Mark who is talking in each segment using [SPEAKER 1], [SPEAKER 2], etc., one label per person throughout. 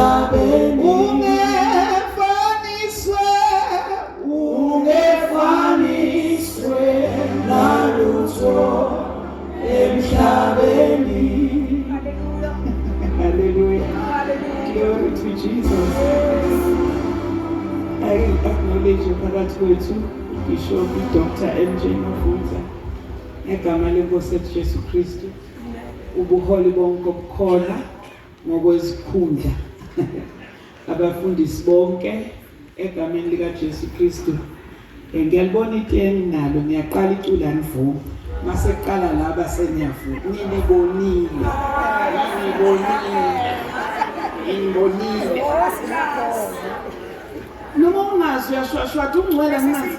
[SPEAKER 1] Emhlabeni ungefaniswe, ungefaniswe nalutho emhlabeni. Hallelujah. Glory to Jesus. I acknowledge phakathi kwethu Bishop Dr. MJ Mafunza ngegama lenkosi ethu Jesu Kristu, ubuholi bonke obukhona ngokwezikhundla, abafundisi bonke egameni lika Jesu Kristu. Ngiyalibona itiye enginalo, ngiyaqala icula nivuma mase kuqala laba seniyavuma. Nginibonile, nginibonile, nginibonile. Noma ungazi uyashwashwatha ungcwele ngingazi.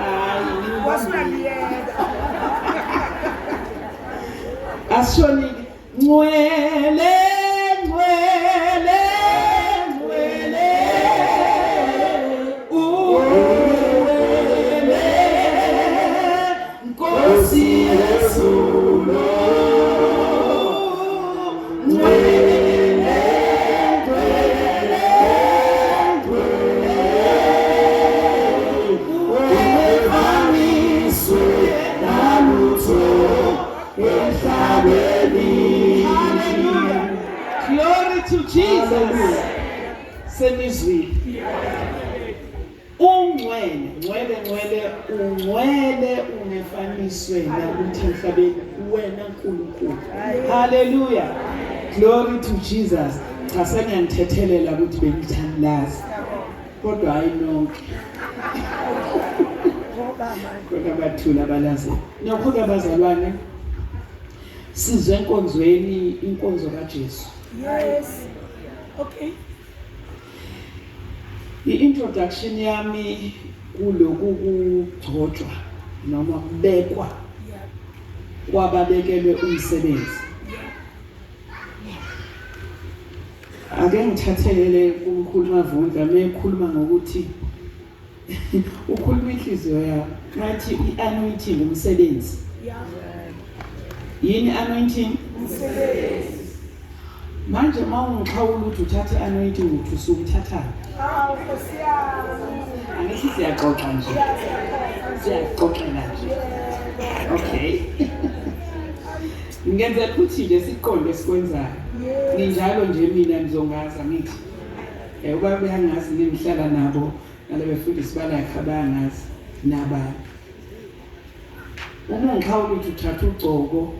[SPEAKER 1] Hayi, nginibonile. Asishonile. Ngcwele, ngcwele, ngcwele, ungcwele, Nkosi yezulu. Ngcwele, ngcwele, ngcwele, ungefaniswe nalutho emhlabeni. Hallelujah. Glory to Jesus. Senizwile. Ungcwele, ngcwele, ngcwele, ungcwele ungefaniswe nalutho emhlabeni wena Nkulunkulu. Hallelujah. Glory to Jesus. Cha, sengiyanithethelela ukuthi bengithandaza. Kodwa hayi nonke. Kodwa bathula abalazi. Nokho abazalwane sizwe enkonzweni, inkonzo kaJesu.
[SPEAKER 2] Yes. Okay.
[SPEAKER 1] I-introduction yami kuloku kugcotshwa noma kubekwa kwababekelwe umsebenzi. Ake ngithathelele kumkhulu Mavundla mekhuluma ngokuthi ukhuluma inhliziyo yakho ngathi i-anointing umsebenzi. Yini anointing?
[SPEAKER 2] Umsebenzi.
[SPEAKER 1] Manje uma ungixhawula ukuthi uthathe i-anointing, uthi usukuthathani?
[SPEAKER 2] Hawu Nkosi yami.
[SPEAKER 1] Angithi siyaxoxa nje, siyaxoxela nje. Okay, ngenzela ukuthi nje siqonde esikwenzayo. Nginjalo nje mina, ngizongaza ngithi ubaba uyangazi, ngihlala nabo nalabefundisi balakhe abayangazi nabanye. Uma ungixhawula ukuthi uthatha ugcobo,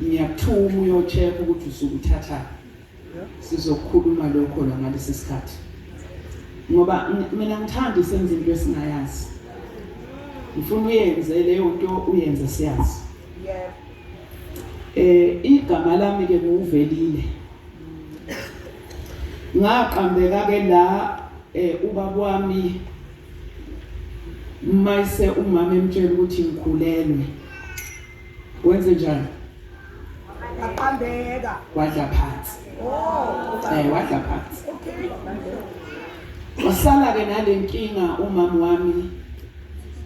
[SPEAKER 1] ngiyakuthuma uyo-check ukuthi usuke uthathani. Sizokhuluma lokho la ngalesi sikhathi ngoba mina ngithanda isenza into esingayazi. Ngifuna uyenze leyo nto, uyenze siyazi.
[SPEAKER 2] Yebo.
[SPEAKER 1] Igama lami ke nguvelile, ngaqambeka ke la ubaba wami mayise umama emtshela ukuthi ngikhulelwe, wenze njani?
[SPEAKER 2] Aqambeka.
[SPEAKER 1] Wadla phansi.
[SPEAKER 2] Oh.
[SPEAKER 1] Wadla phansi.
[SPEAKER 2] Okay.
[SPEAKER 1] Wasala ke nalenkinga umama wami,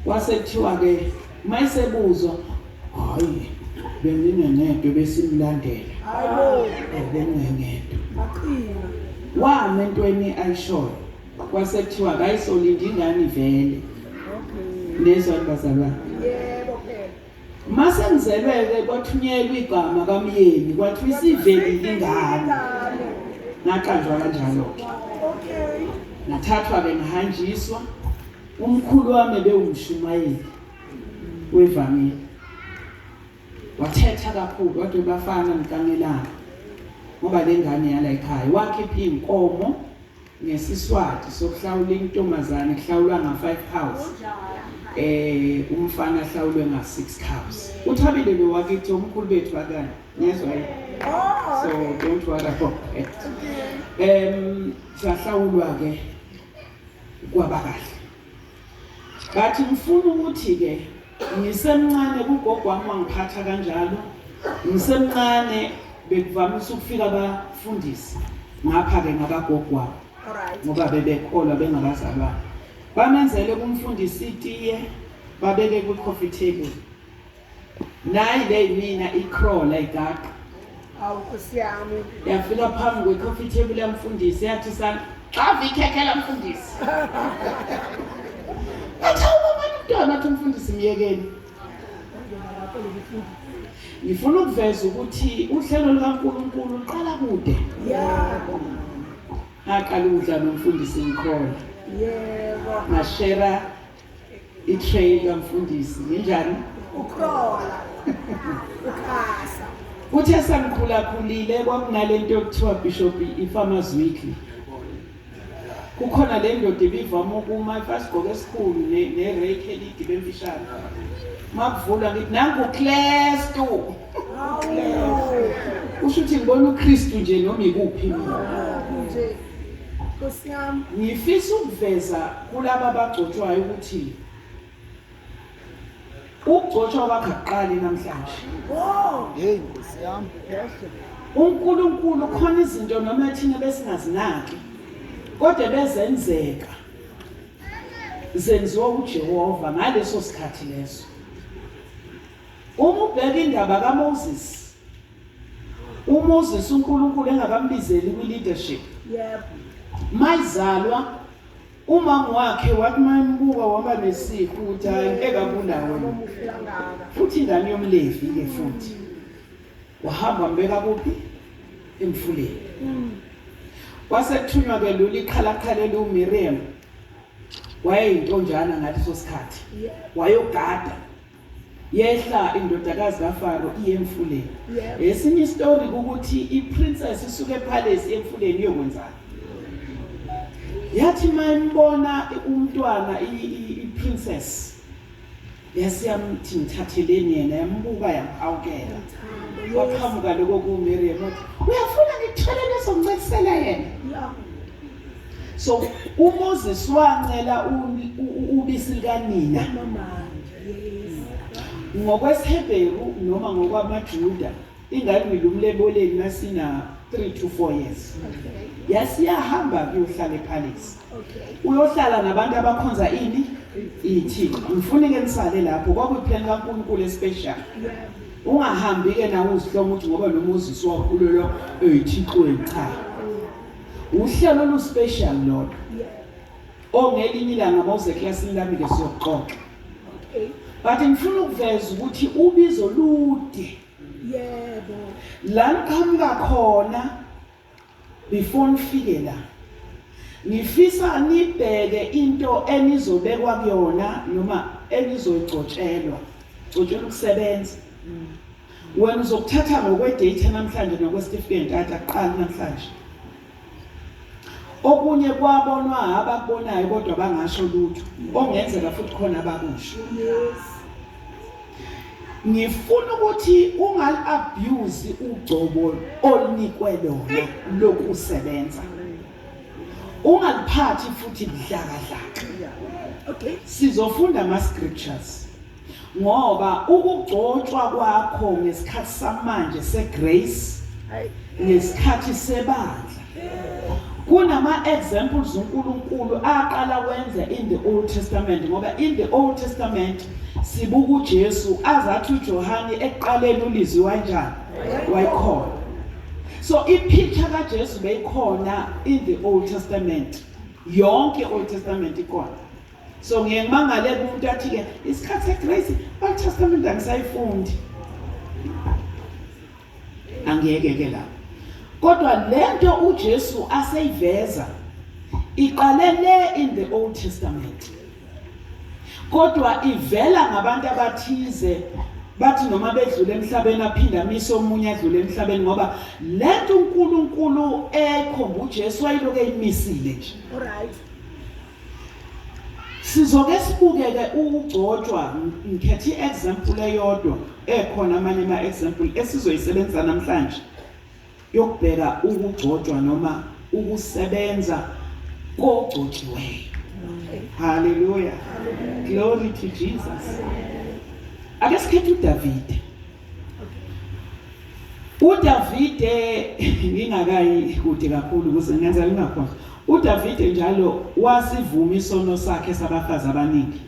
[SPEAKER 1] wasekuthiwa ke mayisebuzwa, hayi, benginengedwa besimlandela.
[SPEAKER 2] Hayibo.
[SPEAKER 1] Benginengedwa.
[SPEAKER 2] Aqina.
[SPEAKER 1] Wama entweni ayishoyo, kwasekuthiwa kayisolinda ingane vele. Nezwa bazalwane?
[SPEAKER 2] Yebo phela.
[SPEAKER 1] Mase ngizelwe-ke kwathunyelwa igama kamyeni, kwathiwa isivelile ingane, ngaqanjwa kanjalo-ke. Ngathathwa-ke ngahanjiswa. Umkhulu wami bewumshumayeli wevangeli, wathetha kakhulu, wathi bafana nikangelana ngoba le ngane yala ekhaya. Wakhipha iy'nkomo ngesiswati sokuhlawula intombazane, kuhlawulwa nga-5 cows, umfana ahlawulwe nga-6 cows. Uthabile lo wakithi, omkhulu bethu bakanye, ngiyezwa yini?
[SPEAKER 2] Oh.
[SPEAKER 1] So don't worry about that. Sahlawulwa ke, kwaba kahle. Bathi ngifuna ukuthi ke ngisemncane kugogo wami wangiphatha kanjalo. Ngisemncane bekuvamise ukufika abafundisi ngapha ke ngabagogo wami ngoba bebekholwa bengabazalwane. Bamenzele kumfundisi itiye, babeke kwi-coffee table. Nayi le yimina i-crawler igaqa.
[SPEAKER 2] Awu Nkosi yami.
[SPEAKER 1] Yafika phambi kwe-coffee table yamfundisi yathi sana xava ikhekhe lamfundisi. Athi awubona umntwana athi umfundisi myekeni. Ngifuna ukuveza ukuthi uhlelo lukaNkulunkulu luqala kude.
[SPEAKER 2] Yebo.
[SPEAKER 1] Ngaqala ukudla nomfundisi ngikhola.
[SPEAKER 2] Yebo.
[SPEAKER 1] Ngashera i-tray kamfundisi. Nginjani?
[SPEAKER 2] Ukrola. Ukhasa.
[SPEAKER 1] Kuthe sengikhulakhulile kwakunalento yokuthiwa Bishop i-Farmers Weekly. Kukhona le ndoda ibivama ukuma ifake isigqoko esikhulu ne-rake elide bemfishane. Makuvulwa ngithi nangu Kristu. Usho ukuthi ngibona uKristu nje noma ikuphi mina.
[SPEAKER 2] Nje. Nkosi yami.
[SPEAKER 1] Ngifisa ukuveza kulaba abagcotshwayo ukuthi ukugcotshwa kwakhe akuqali namhlanje.
[SPEAKER 2] Oh.
[SPEAKER 3] Hey Nkosi yami.
[SPEAKER 1] uNkulunkulu khona izinto noma thina besingazinaki kodwa bezenzeka zenziwa uJehova ngaleso sikhathi leso. Uma ubheka indaba kaMoses, uMoses uNkulunkulu engakambizeli kwi-leadership.
[SPEAKER 2] Yebo.
[SPEAKER 1] Mayizalwa umama wakhe wathi mayimbuka waba nesihu ukuthi hayi ngeke abulawe.
[SPEAKER 2] Omuhle kangaka.
[SPEAKER 1] Futhi ingane yomLevi ke futhi. Wahamba wambeka kuphi? Emfuleni. Kwase kuthunywa ke lolu iqhalaqhala eliwuMiriam. Wayeyintonjana ngaleso sikhathi.
[SPEAKER 2] Yebo.
[SPEAKER 1] Wayogada. Yehla indodakazi kaFaro iye emfuleni.
[SPEAKER 2] Yebo.
[SPEAKER 1] Esinye istory ukuthi iprincess isuke epalace emfuleni iyokwenzani. Yathi mayimbona umntwana iprincess yasiyamthi ngithatheleni yena yambuka yamhawukela. Waqhamuka lokho kuMiriam wathi uyafuna ngikuthole lezoncedisela yena.
[SPEAKER 2] Yeah.
[SPEAKER 1] So uMoses wancela ubisi likanina.
[SPEAKER 2] Mama. Yes.
[SPEAKER 1] NgokwesiHebheru noma ngokwamaJuda ingane uyilumula eboleni masina 3 to 4 years.
[SPEAKER 2] Okay.
[SPEAKER 1] Yasiyahamba kuyohlala epalace.
[SPEAKER 2] Okay.
[SPEAKER 1] Uyohlala nabantu abakhonza ini? Ithixo. Ngifuna ke nisale lapho kwakuyiplan kaNkulunkulu especial.
[SPEAKER 2] Yebo.
[SPEAKER 1] Ungahambi ke nawe uzihloma ukuthi ngoba lo Moses wakhulelwa eyithixweni cha. Uhlelo olu special lolo.
[SPEAKER 2] Yebo.
[SPEAKER 1] Ongelinye ilanga mawuze eklasini lami ke siyoxoxa.
[SPEAKER 2] Okay.
[SPEAKER 1] But ngifuna ukuveza ukuthi ubizo lude.
[SPEAKER 2] Yebo.
[SPEAKER 1] La niqhamuka khona before nifike la. Ngifisa nibheke into enizobekwa kuyona noma enizoyigcotshelwa. Gcotshelwa ukusebenza. Wena uzokuthatha ngokwedate namhlanje nokwesitifiketi athi aqali namhlanje. Okunye kwabonwa abakubonayo kodwa bangasho lutho. Ongenzeka futhi khona abakusho.
[SPEAKER 2] Yes.
[SPEAKER 1] Ngifuna ukuthi ungal-abuse ugcobo olunikwe lona lokusebenza. Ungaliphathi futhi budlakadlaka.
[SPEAKER 2] Okay.
[SPEAKER 1] Sizofunda ama scriptures. Ngoba ukugcotshwa kwakho ngesikhathi samanje segrace
[SPEAKER 2] Hayi.
[SPEAKER 1] ngesikhathi sebandla kunama examples uNkulunkulu aqala wenza in the Old Testament, ngoba in the Old Testament sibuka uJesu azathi uJohane ekuqaleni ulizwi kanjani wayikhona. So ipicture kaJesu beyikhona in the Old Testament, yonke Old Testament ikhona. So ngiye ngimangale umuntu athi ke isikhathi segrace Old Testament angisayifundi, angiyeke ke lapho. Kodwa lento uJesu aseyiveza iqale le in the Old Testament, kodwa ivela ngabantu abathize bathi noma bedlule emhlabeni aphinda amise omunye adlule emhlabeni, ngoba lento uNkulunkulu ekhomba uJesu wayiloke eyimisile nje.
[SPEAKER 2] All right.
[SPEAKER 1] Sizoke sibukeke ukugcotshwa. Ngikhethe i-example eyodwa, ekhona amanye ama-example esizoyisebenzisa namhlanje yokubheka ukugcotshwa noma ukusebenza kogcotshiweyo. Hallelujah, glory to Jesus. Ake sikhethe uDavide. uDavide, ngingakayi kude kakhulu ukuze ngenza lingakhohlwa, uDavide njalo wasivuma isono sakhe sabafazi abaningi.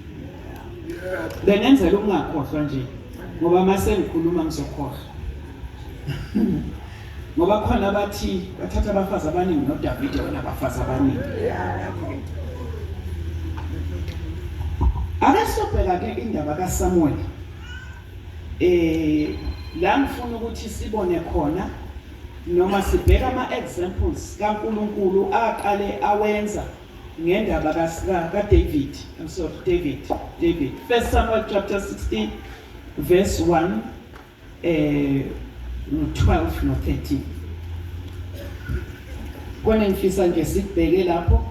[SPEAKER 1] Bengenzela ukungakhohlwa nje, ngoba mase ngikhuluma ngizokhohlwa. Ngoba khona abathi bathatha abafazi abaningi noDavide wena abafazi abaningi. Ake sobheka ke indaba kaSamuel. Eh la ngifuna ukuthi sibone khona noma sibheka ama examples kaNkuluNkulu aqale awenza ngendaba kaDavid. I'm sorry, David. David. First Samuel chapter 16 verse 1 no 12 no 13. Kona ngifisa nje sikubheke lapho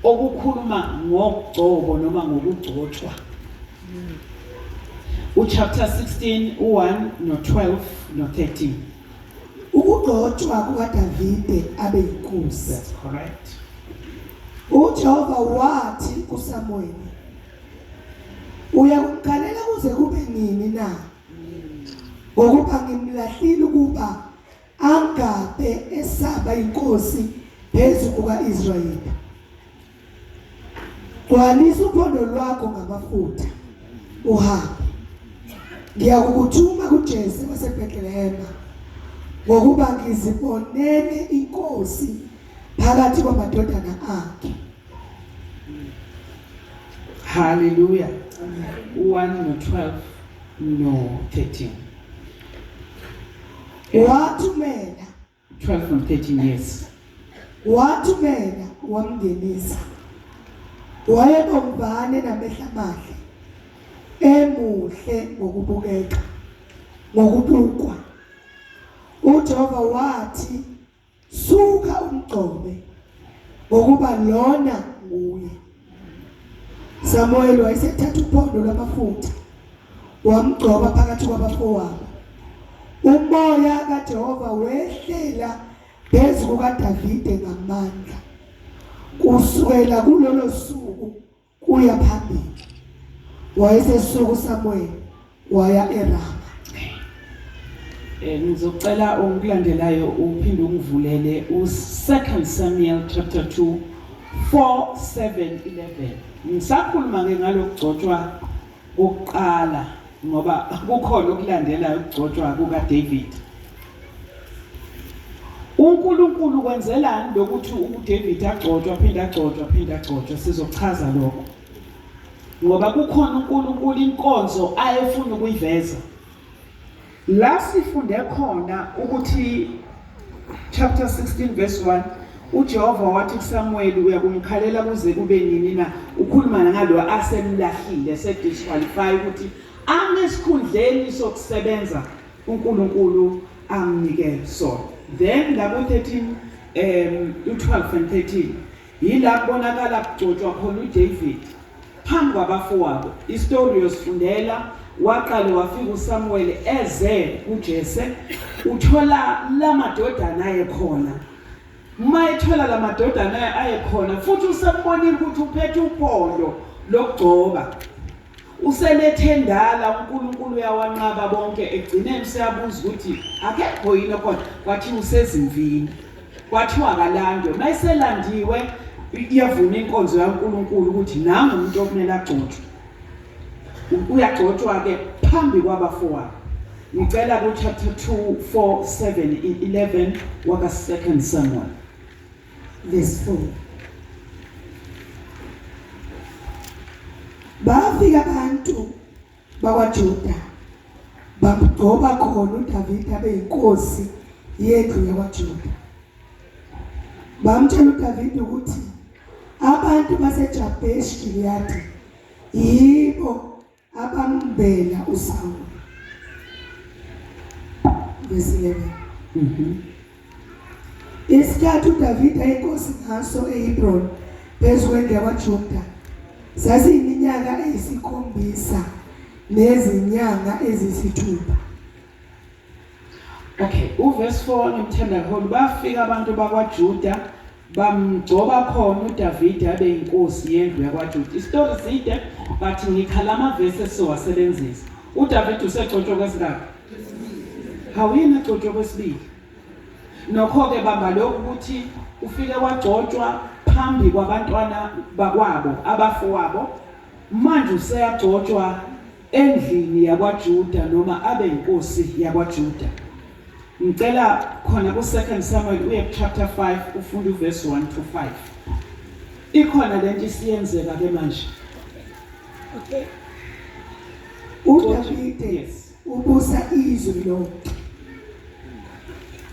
[SPEAKER 1] okukhuluma ngogcobo noma ngokugcotshwa. Uchapter 16 u1 no12 no13.
[SPEAKER 2] Ukugcotshwa kukaDavide abe yinkosi.
[SPEAKER 1] That's correct.
[SPEAKER 2] UJehova wathi kuSamuweli, Uyakumkhalela kuze kube nini na? Ngokuba ngimlahlile ukuba angabe esaba inkosi phezu kuka-Israyeli. Gcwalisa uphondo lwakho ngamafutha uhambe. Ngiyakukuthuma kuJese waseBhetlehema ngokuba ngizibonele inkosi phakathi kwamadodana akhe.
[SPEAKER 1] Hallelujah. 1 no 12 no 13.
[SPEAKER 2] Wathumela
[SPEAKER 1] 12 no 13 years.
[SPEAKER 2] Wathumela wamngenisa. Wayebomvane namehla amahle. Emuhle ngokubukeka. Ngokubukwa. uJehova wathi suka umgcobe ngokuba lona nguye. Samuel wayesethatha uphondo lwamafutha wamgcoba phakathi kwabafowabo. Umoya kaJehova wehlela phezu kukaDavide ngamandla. Kusukela kulolo suku kuya phambili wayesesuka uSamuel waya eRama.
[SPEAKER 1] Ngizocela okulandelayo uphinde ungivulele u2 Samuel chapter 2 4 7 11. Ngisakhuluma ke ngalokugcotshwa kokuqala ngoba kukhona okulandelayo ukugcotshwa kuka David. uNkulunkulu kwenzelani lokuthi uDavid agcotshwa aphinde agcotshwa aphinde agcotshwa sizochaza lokho ngoba kukhona uNkulunkulu inkonzo ayefuna ukuyiveza la sifunde khona ukuthi chapter 16 verse 1 uJehova wathi kuSamuel uyakumkhalela kuze kube nini na ukhuluma ngalo asemlahlile sedisqualify ukuthi ame esikhundleni sokusebenza uNkulunkulu amnike sona. Then labo 13 u12 and 13 yila kubonakala kugcotshwa khona uDavid phambi kwabafowabo. Istory yosifundela waqale wafika uSamuel eze kuJese uthola lamadodana ayekhona. Uma ethola lamadodana ayekhona futhi usembonile ukuthi uphethe uphondo lokugcoba. Uselethe endala uNkulunkulu uyawanqaba bonke egcineni useyabuza ukuthi akekho yini okhona kwathiwa usezimvini kwathiwa akalandwe mayiselandiwe iyavuma inkonzo yaNkulunkulu ukuthi nangu umuntu okumele agcotshwe uyagcotshwa ke phambi kwabafowabo ngicela ku chapter 2 4 7 11 waka 2 Samuel
[SPEAKER 2] Verse 4. Bafika abantu bakwaJuda bamgcoba khona uDavide abe yinkosi yendlu yakwaJuda. Bamtshela uDavide ukuthi abantu baseJabeshi Gileyadi yibo abambela uSawulu. Verse 11. Isikhathi uDavide ayinkosi ngaso eHebron phezu kwendlu yakwaJuda sasiyiminyaka eyisikhombisa nezinyanga eziyisithupha.
[SPEAKER 1] Okay, uverse 4 ngimthanda kakhulu. Bafika abantu bakwaJuda bamgcoba khona uDavide abe inkosi yendlu yakwaJuda. Isitori side but ngikhala amavesi esizowasebenzisa. uDavide usegcotshwe kwesingaki? Hawu yini egcotshwe kwesibili? Nokho ke bamba lokhu ukuthi ufike wagcotshwa phambi kwabantwana bakwabo abafowabo manje useyagcotshwa endlini yakwaJuda noma abe inkosi yakwaJuda. Ngicela khona ku 2 Samuel uye ku chapter 5 ufunde uverse 1 to 5. Ikhona lento isiyenzeka ke manje.
[SPEAKER 2] Okay. UDavide
[SPEAKER 1] Yes.
[SPEAKER 2] ubusa izwe lonke.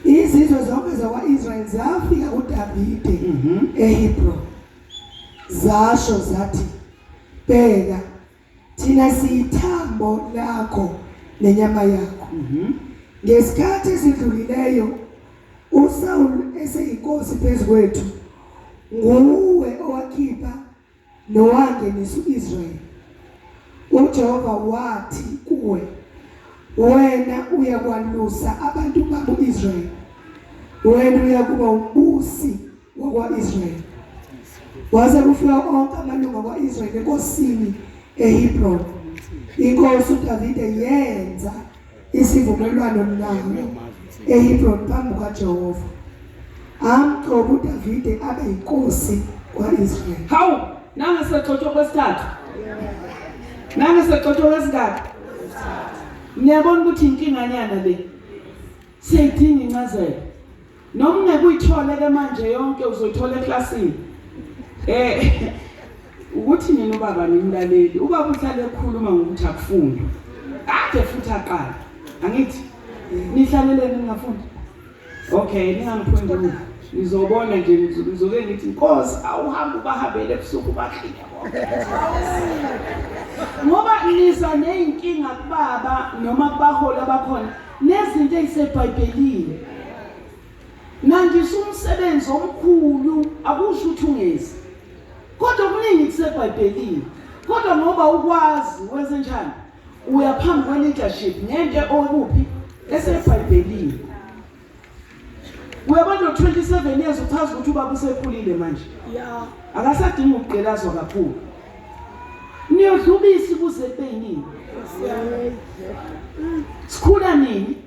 [SPEAKER 2] Izizwe zonke zakwa-Israyeli zafika kuDavide eHebron. Zasho zathi, Bheka, thina siyithambo lakho nenyama yakho. Ngesikhathi esidlulileyo uSawul eseyinkosi phezu kwethu, nguwe owakhipha nowangenisa u-Israyeli. UJehova wathi kuwe, wena uyakwalusa abantu bami u-Israyeli, wena uyakuba umbusi wakwa-Israyeli. Kwase kufika onke amalungu akwa-Israyeli enkosini eHebron. Inkosi uDavide yenza isivumelwano nayo eHebron phambi kukaJehova. Amgcoba uDavide abe yinkosi kwa-Israyeli.
[SPEAKER 1] Hawu, nangesexotsho kwesithathu. Nangesexotsho kwesingaki? Niyabona ukuthi inkinganyana le. Siyayidinga incazelo. Noma ungeke uyithole ke manje yonke uzoyithola eklasini. Eh ukuthi nina ubaba nimlaleli, ubaba uhlale ekhuluma ngokuthi akufundwe. Kade futhi aqala. Angithi nihlaleleni ningafundi. Okay, ningangiphenduli. Ngizobona nje ngizoke ngithi Nkosi awuhambe ubahambele ebusuku bakline bonke. Ngoba niza nezinkinga kubaba noma kubaholi abakhona nezinto eziseBhayibhelini. Nandisa umsebenzi omkhulu akusho ukuthi ungezi. Kodwa kuningi kuseBhayibhelini. Kodwa ngoba ukwazi wenze njani? Uya phambi kwe-leadership ngento okuphi eseBhayibhelini. Uyabona lo 27 years uchaza ukuthi ubaba usekhulile manje.
[SPEAKER 2] Yeah.
[SPEAKER 1] Akasadingi ukugqilazwa kakhulu. Niyodlubisa kuze kube yinini? Sikhula nini?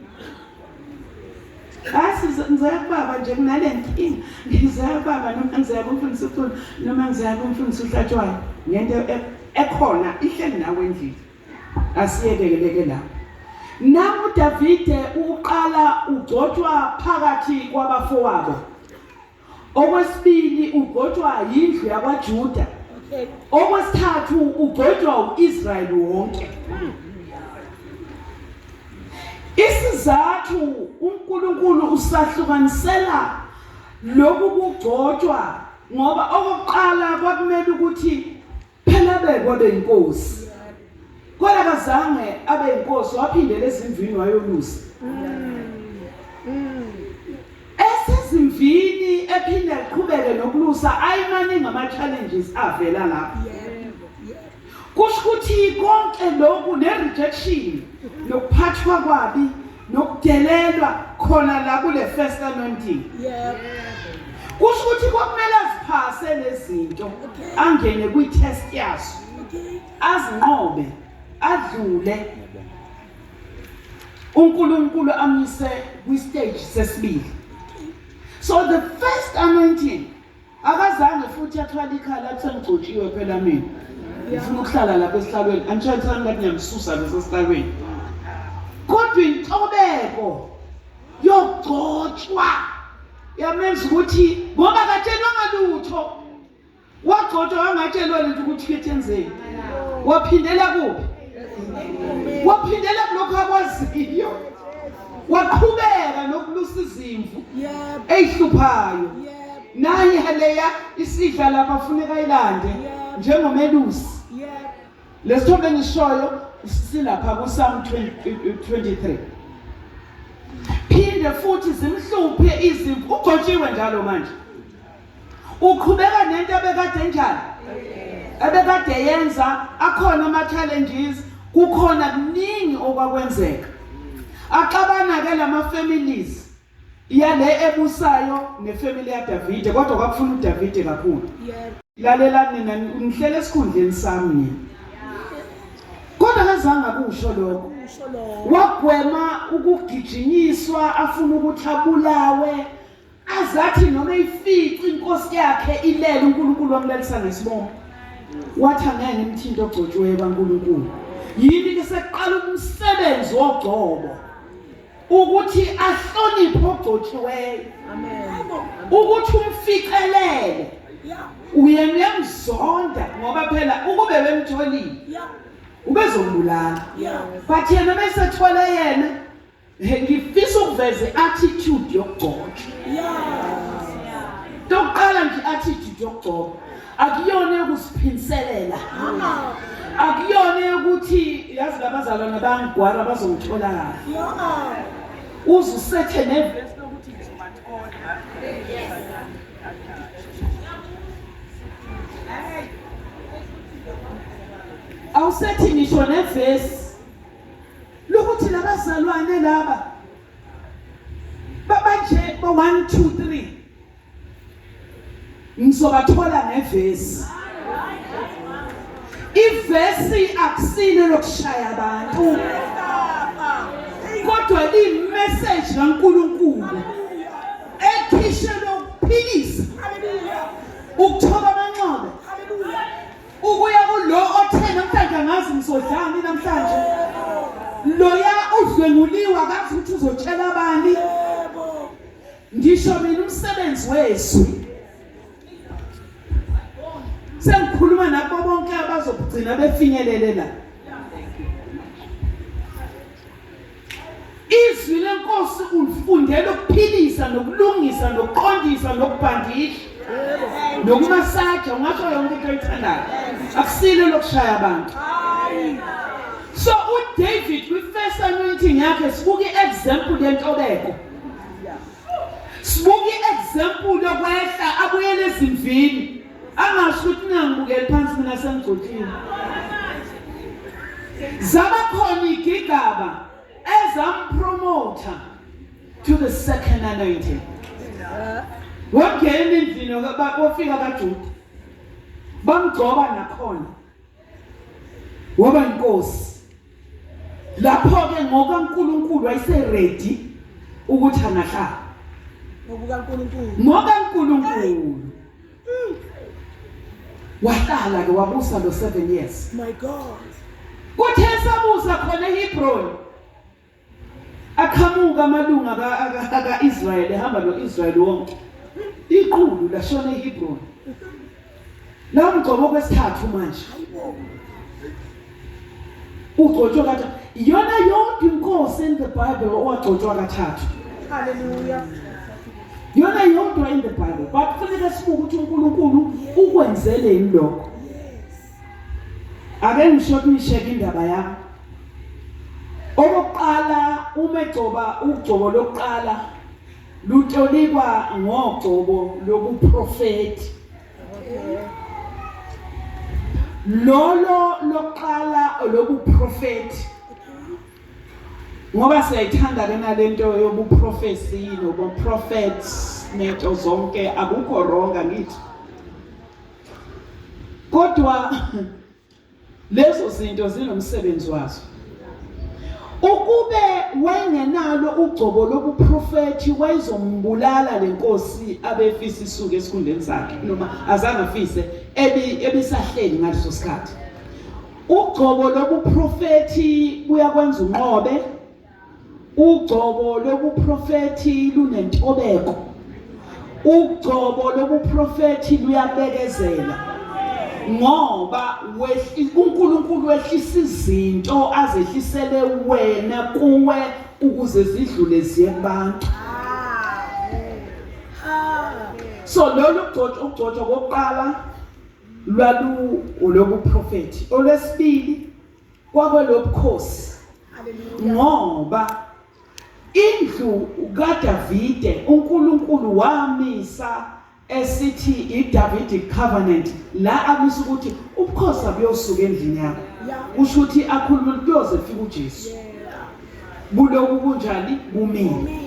[SPEAKER 1] Asi ngizoya kubaba nje kunale nkinga. Ngizoya kubaba noma ngizoya kumfundisi uXulu noma ngizoya kumfundisi uHlatshwayo ngento ekhona ihleli nawe endlini. Asiyekeleke lapho. Nangu uDavide uqala ugcotshwa phakathi kwabafowabo. Okwesibili ugcotshwa yindlu yakwaJuda. Okwesithathu ugcotshwa uIsrayeli wonke. Isizathu uNkulunkulu usahlukanisela lokhu kugcotshwa ngoba okokuqala kwakumele ukuthi Phela bekwa beyinkosi. Kodwa akazange abe inkosi waphindela ezimvini wayolusa. Esezimvini ephinde aqhubeke nokulusa ayimaningi ama challenges avela lapho. Kusho ukuthi konke lokhu ne rejection nokuphathwa kwabi nokudelelwa khona la kule first anointing.
[SPEAKER 2] Yebo.
[SPEAKER 1] Kusho ukuthi kwakumele aziphase lezinto angene kwi test yazo. Azinqobe adlule uNkulunkulu amyise kwi stage sesibili. So the first anointing Akazange futhi athwale ikhala athi sengigcotshiwe phela mina. Ngifuna ukuhlala lapha esihlalweni. Angitshela ukuthi ngathi ngiyamsusa leso sihlalweni. Kodwa intobeko yogcotshwa yamenza ukuthi ngoba akatshelwanga lutho. Wagcotshwa wangatshelwa lutho ukuthi uyethenzeni. Waphindela kuphi? Waphindela kulokho akwaziyo. Waqhubeka nokulusa izimvu eyihluphayo. Naye leya isidla lapha funeka ayilande njengomelusi. Lesithombe engishoyo silapha kuPsalm 23. Phinde futhi zimhluphe izimvu ugcotshiwe njalo manje. Uqhubeka nento ebekade enjani? Ebekade yenza akhona ama challenges kukhona kuningi okwakwenzeka. Axabana ke lama families yale ebusayo nefamily yaDavide kodwa kwakufuna uDavide kakhulu. Lalelani nina nihlele esikhundleni sami nina. Kodwa kazange akusho lokho. Wagwema ukugijinyiswa afuna ukuthi abulawe azathi noma eyifica inkosi yakhe ilele uNkulunkulu wamlalisa ngesibongo. Wathi angeke ngimthinte ogcotshiweyo kaNkulunkulu. Yini ke sekuqala umsebenzi wogcobo. Ukuthi ahloniphe ogcotshiweyo.
[SPEAKER 2] Amen.
[SPEAKER 1] Ukuthi umficelele. Uyena uyamzonda ngoba phela ukube bemtholile. Ubezombulala. But yena mesethole yena ngifisa ukuveza i-attitude yokugcotshwa. Tokuqala nje i-attitude yokugcoba akuyona yokusiphinselela. Akuyona yokuthi yazi labazalwane bangigwara bazongithola kahle. Uze usethe nevesi lokuthi ngizobathola. Awusethi ngisho nevesi lokuthi labazalwane laba babanje bo 1 2 3 ngizobathola ngevesi. Ivesi akusilo lokushaya abantu, kodwa liyi-message kaNkulunkulu ekhishelwe ukuphilisa, ukuthoba amanxeba, ukuya kulo othe namhlanje angazi ngizodlani namhlanje, loya udlwenguliwe akazi ukuthi uzotshela abani. Ngisho mina umsebenzi wezwi sengikhuluma nabo bonke abazokugcina befinyelele la. Izwi lenkosi ulifundela ukuphilisa nokulungisa nokuqondisa nokubhandisha nokumasaja, ungasho yonke into oyithandayo, akusilo lokushaya abantu. So uDavid kwi-first anointing yakhe sibuka i-example yentobeko, sibuka i-example yokwehla abuyele ezimvini, angasho ukuthi ningangibukeli phansi mina sengigcotshile. Zaba khona igigaba ezampromotha to the second anointing. Wangena endlini wafika kaJuda, bamgcoba nakhona waba inkosi. Lapho-ke ngokaNkulunkulu wayeseready ukuthi angahlala
[SPEAKER 2] ngokukaNkulunkulu,
[SPEAKER 1] ngokaNkulunkulu wahlala ke wabusa lo 7 years.
[SPEAKER 2] My God.
[SPEAKER 1] Kuthe sabusa khona eHebron, aqhamuka amalunga ka-Israyeli ehamba no-Israyeli wonke, iqulu lashona eHebron, lamgcobo kwesithathu manje ugcotshwe kathathu. Iyona yodwa inkosi in the Bible owagcotshwa kathathu.
[SPEAKER 2] Hallelujah.
[SPEAKER 1] Yona yodwa in the Bible. But kufanele sibuke ukuthi uNkulunkulu ukwenzeleni lokho. Ake ngisho kunisheke indaba yami. Okokuqala uma egcoba ugcobo lokuqala lutolikwa ngogcobo lobuprofeti. Lolo lokuqala lobuprofeti, ngoba siyayithanda ke nalento yobuprofesi nobuprophets nento zonke, akukho wrong angithi, kodwa lezo zinto zinomsebenzi wazo. Ukube wayengenalo ugcobo lobuprofethi wayezombulala lenkosi abefisa isuke esikhundleni sakhe, noma azange afise, ebisahleli ngaleso sikhathi. Ugcobo lobuprofethi buyakwenza unqobe. Ugcobo lobuprofethi lunentobeko. Ugcobo lobuprofethi luyabekezela, ngoba uNkulunkulu wehlisa izinto azehlisele wena kuwe ukuze zidlule ziye kubantu. So lolu ugcotsho, ugcotshwa kokuqala lwalu olobuprofethi, olwesibili kwakwelobukhosi, ngoba indlu kaDavide uNkulunkulu wamisa esithi iDavidic covenant, la amisa ukuthi ubukhosi abuyosuka endlini yakho, kusho ukuthi akhuluma kuyoze fika uJesu, buloku kunjani bumile.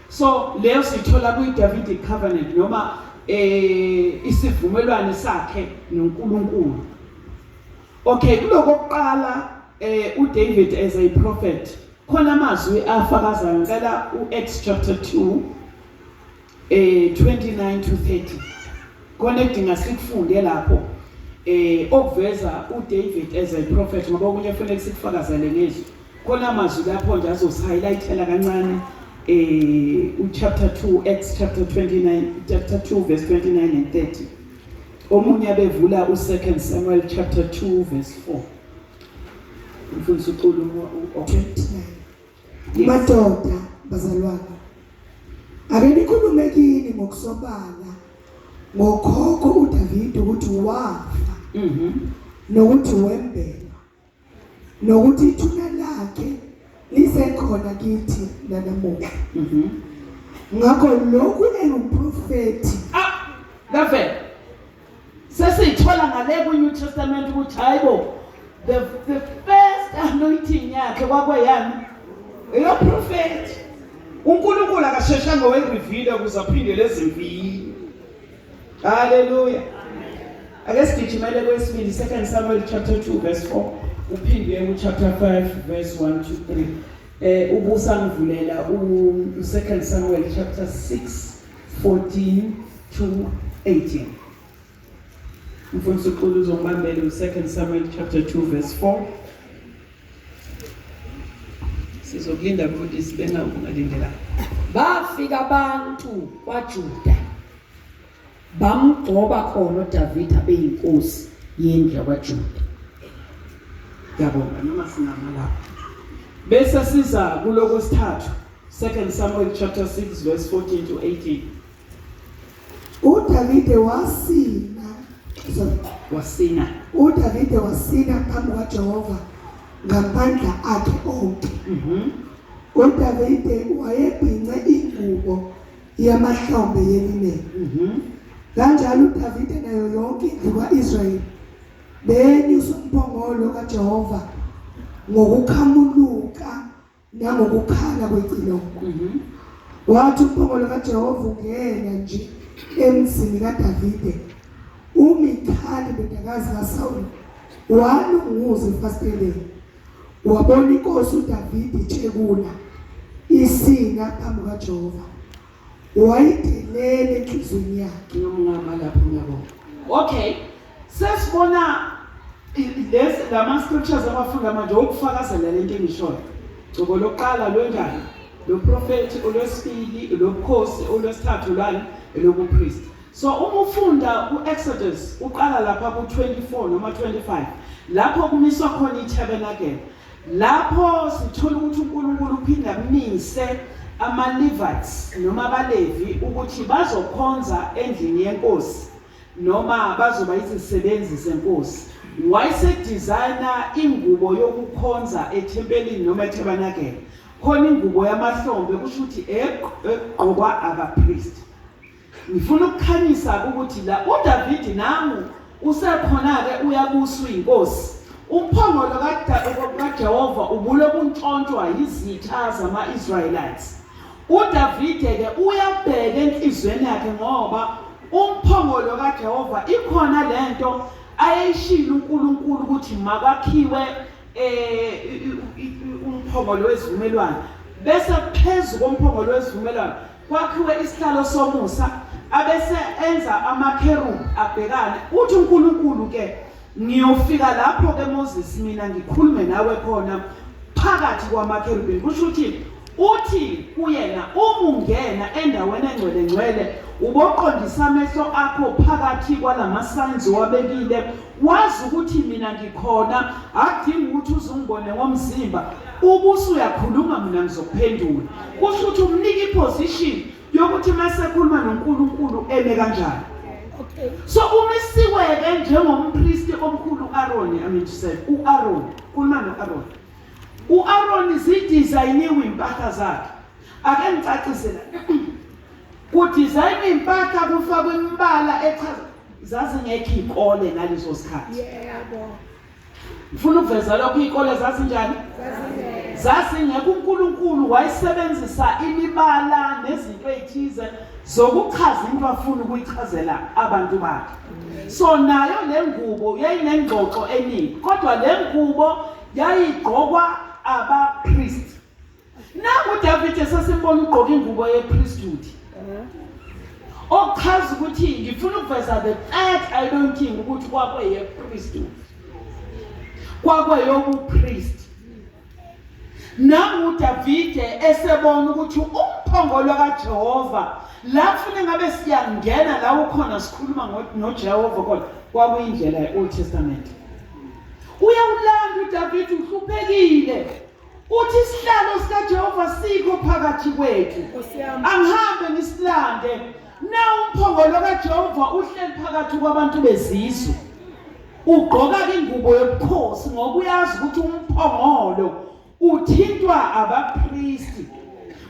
[SPEAKER 1] So leyo sithola kwi-Davidic covenant noma isivumelwano sakhe noNkulunkulu. Okay, kulokokuqala uDavid as a prophet khona amazwi afakazayo. Ngicela uActs chapter 2 29 to 30, khona edinga sikufunde lapho okuveza uDavid as a prophet, ngoba okunye kufanele sikufakazele ngezwi. Khona amazwi lapho nje azosihighlightela kancane eh uchapter 2 Acts chapter 29 chapter 2 verse 29 and 30. Omunye abevula u2 Samuel chapter 2 verse 4. Mfundisi uXulu okay.
[SPEAKER 2] 29. Madoda bazalwane ake nikhulume kini ngokusobala ngokhokho uDavide ukuthi wafa nokuthi wembelwa nokuthi ithuna lakhe lisekhona kithi nanamuhla. Ngakho lokhu engumprofethi
[SPEAKER 1] Ah, love. Sesiyithola ngale ku New Testament ukuthi hayibo the first anointing yakhe kwakweyani eyoprofeti. uNkulunkulu akasheshanga wayireveal ukuze aphinde lezimfihlo. Hallelujah. Ake sigijimele kwesibili 2 Samuel chapter 2 verse 4 uphinde ku chapter 5 verse 1 to 3. Ubusa ngivulela u 2 Samuel chapter 6 14 to 18. Mfundisi uXulu uzongibambela u2 Samuel chapter 2 verse 4. Sizokulinda mfundisi benga ungalindela.
[SPEAKER 3] Bafika abantu kwaJuda bamgcoba khona uDavide abeyinkosi yendlu yakwaJuda.
[SPEAKER 1] Ngiyabonga noma singama lapho. Bese siza kuloko sithathu 2 Samuel chapter 6 verse 14 to 18.
[SPEAKER 2] uDavide wasina sorry
[SPEAKER 1] Wasina.
[SPEAKER 2] uDavide wasina phambi kwaJehova ngamandla akhe onke. UDavide wayebhince ingubo yamahlombe yelineni. Kanjalo uDavide nayo yonke indlu kaIsrayeli benyusa umphongolo kaJehova ngokukhamuluka nangokukhala kwecilongo. Wathi umphongolo kaJehova ungena nje emzini kaDavide, uMikhali indodakazi kaSawuli walunguza efasiteleni, wabona inkosi uDavide itshekula isina phambi kukaJehova, wayidelela enhliziyweni yakhe.
[SPEAKER 1] Ngiyomngama lapho ngiyabonga. Okay. Sesibona lezi lama scriptures abafunda manje ukufakazela lento engishoyo. Gcobo lokuqala lwenjani? Lo prophet, olwesibili, lobukhosi, olwesithathu lwani, lobupriest. So uma ufunda uExodus uqala lapha ku24 noma 25 lapho kumiswa khona itabernacle. Lapho sithola ukuthi uNkulunkulu uphinda amise ama-Levites noma abaLevi ukuthi bazokhonza endlini yenkosi noma bazoba izisebenzi zenkosi. Wayesedizayina ingubo yokukhonza ethempelini noma etabernacle. Khona ingubo yamahlombe kusho ukuthi egqokwa abapriest. Ngifuna ukukhanyisa ukuthi la uDavid nangu usekhona ke uyabuswa inkosi. Umphongolo kaJehova ubulo kuntshontshwa yizitha zama-Israelites. uDavide ke uyabheka enhlizweni yakhe ngoba umphongolo kaJehova ikhona lento ayeyishilo uNkulunkulu ukuthi makwakhiwe umphongolo wezivumelwano bese phezu komphongolo wezivumelwano kwakhiwe isihlalo somusa abese enza amakherub abhekane. Uthi uNkulunkulu ke ngiyofika lapho ke Moses mina ngikhulume nawe khona phakathi kwamakherubini. Kusho ukuthi uthi kuyena uma ungena endaweni engcwele ngcwele uboqondisa amehlo akho phakathi kwalama signs owabekile, wazi ukuthi mina ngikhona, akudingi ukuthi uzungibone ngomzimba, ubusu uyakhuluma mina ngizokuphendula. Kusho ukuthi umnika iposition yokuthi mase khuluma noNkulunkulu eme kanjani.
[SPEAKER 2] Okay.
[SPEAKER 1] So umisiwe-ke njengompristi omkhulu u-Aaron, I mean to say u-Aaron, khuluma no-Aaron. U-Aaron zidizayiniwe impahla zakhe. Ake ngicacise la. Kudizayinwa impahla kufakwe imibala echaza zazingekho iy'kole ngaleso sikhathi.
[SPEAKER 2] Yebo.
[SPEAKER 1] Ngifuna ukuveza lokho iy'kole zazinjani? Zazingekho. uNkulunkulu wayesebenzisa imibala nezinto ey'thize zokuchaza into afuna ukuyichazela abantu bakhe. So nayo le ngubo yayinengxoxo eningi, kodwa le ngubo yayigqokwa abapriest. Naku uDavid sesimbona ugqoka ingubo yepriesthood. Okuchaza ukuthi ngifuna ukuveza the third anointing ukuthi kwakuye priesthood. Kwakuyobupriest. Nangu uDavide esebona ukuthi umphongolo kaJehova la kufanele ngabe siyangena la ukhona sikhuluma noJehova kodwa kwakuyindlela ye-Old Testament. Uyawulanda uDavide uhluphekile. Uthi isihlalo sikaJehova sikho phakathi kwethu. Angihambe ngisilande. Na umphongolo kaJehova uhleli phakathi kwabantu bezizwe. Ugqoka ingubo yobukhosi ngoba uyazi ukuthi umphongolo uthintwa abapristi.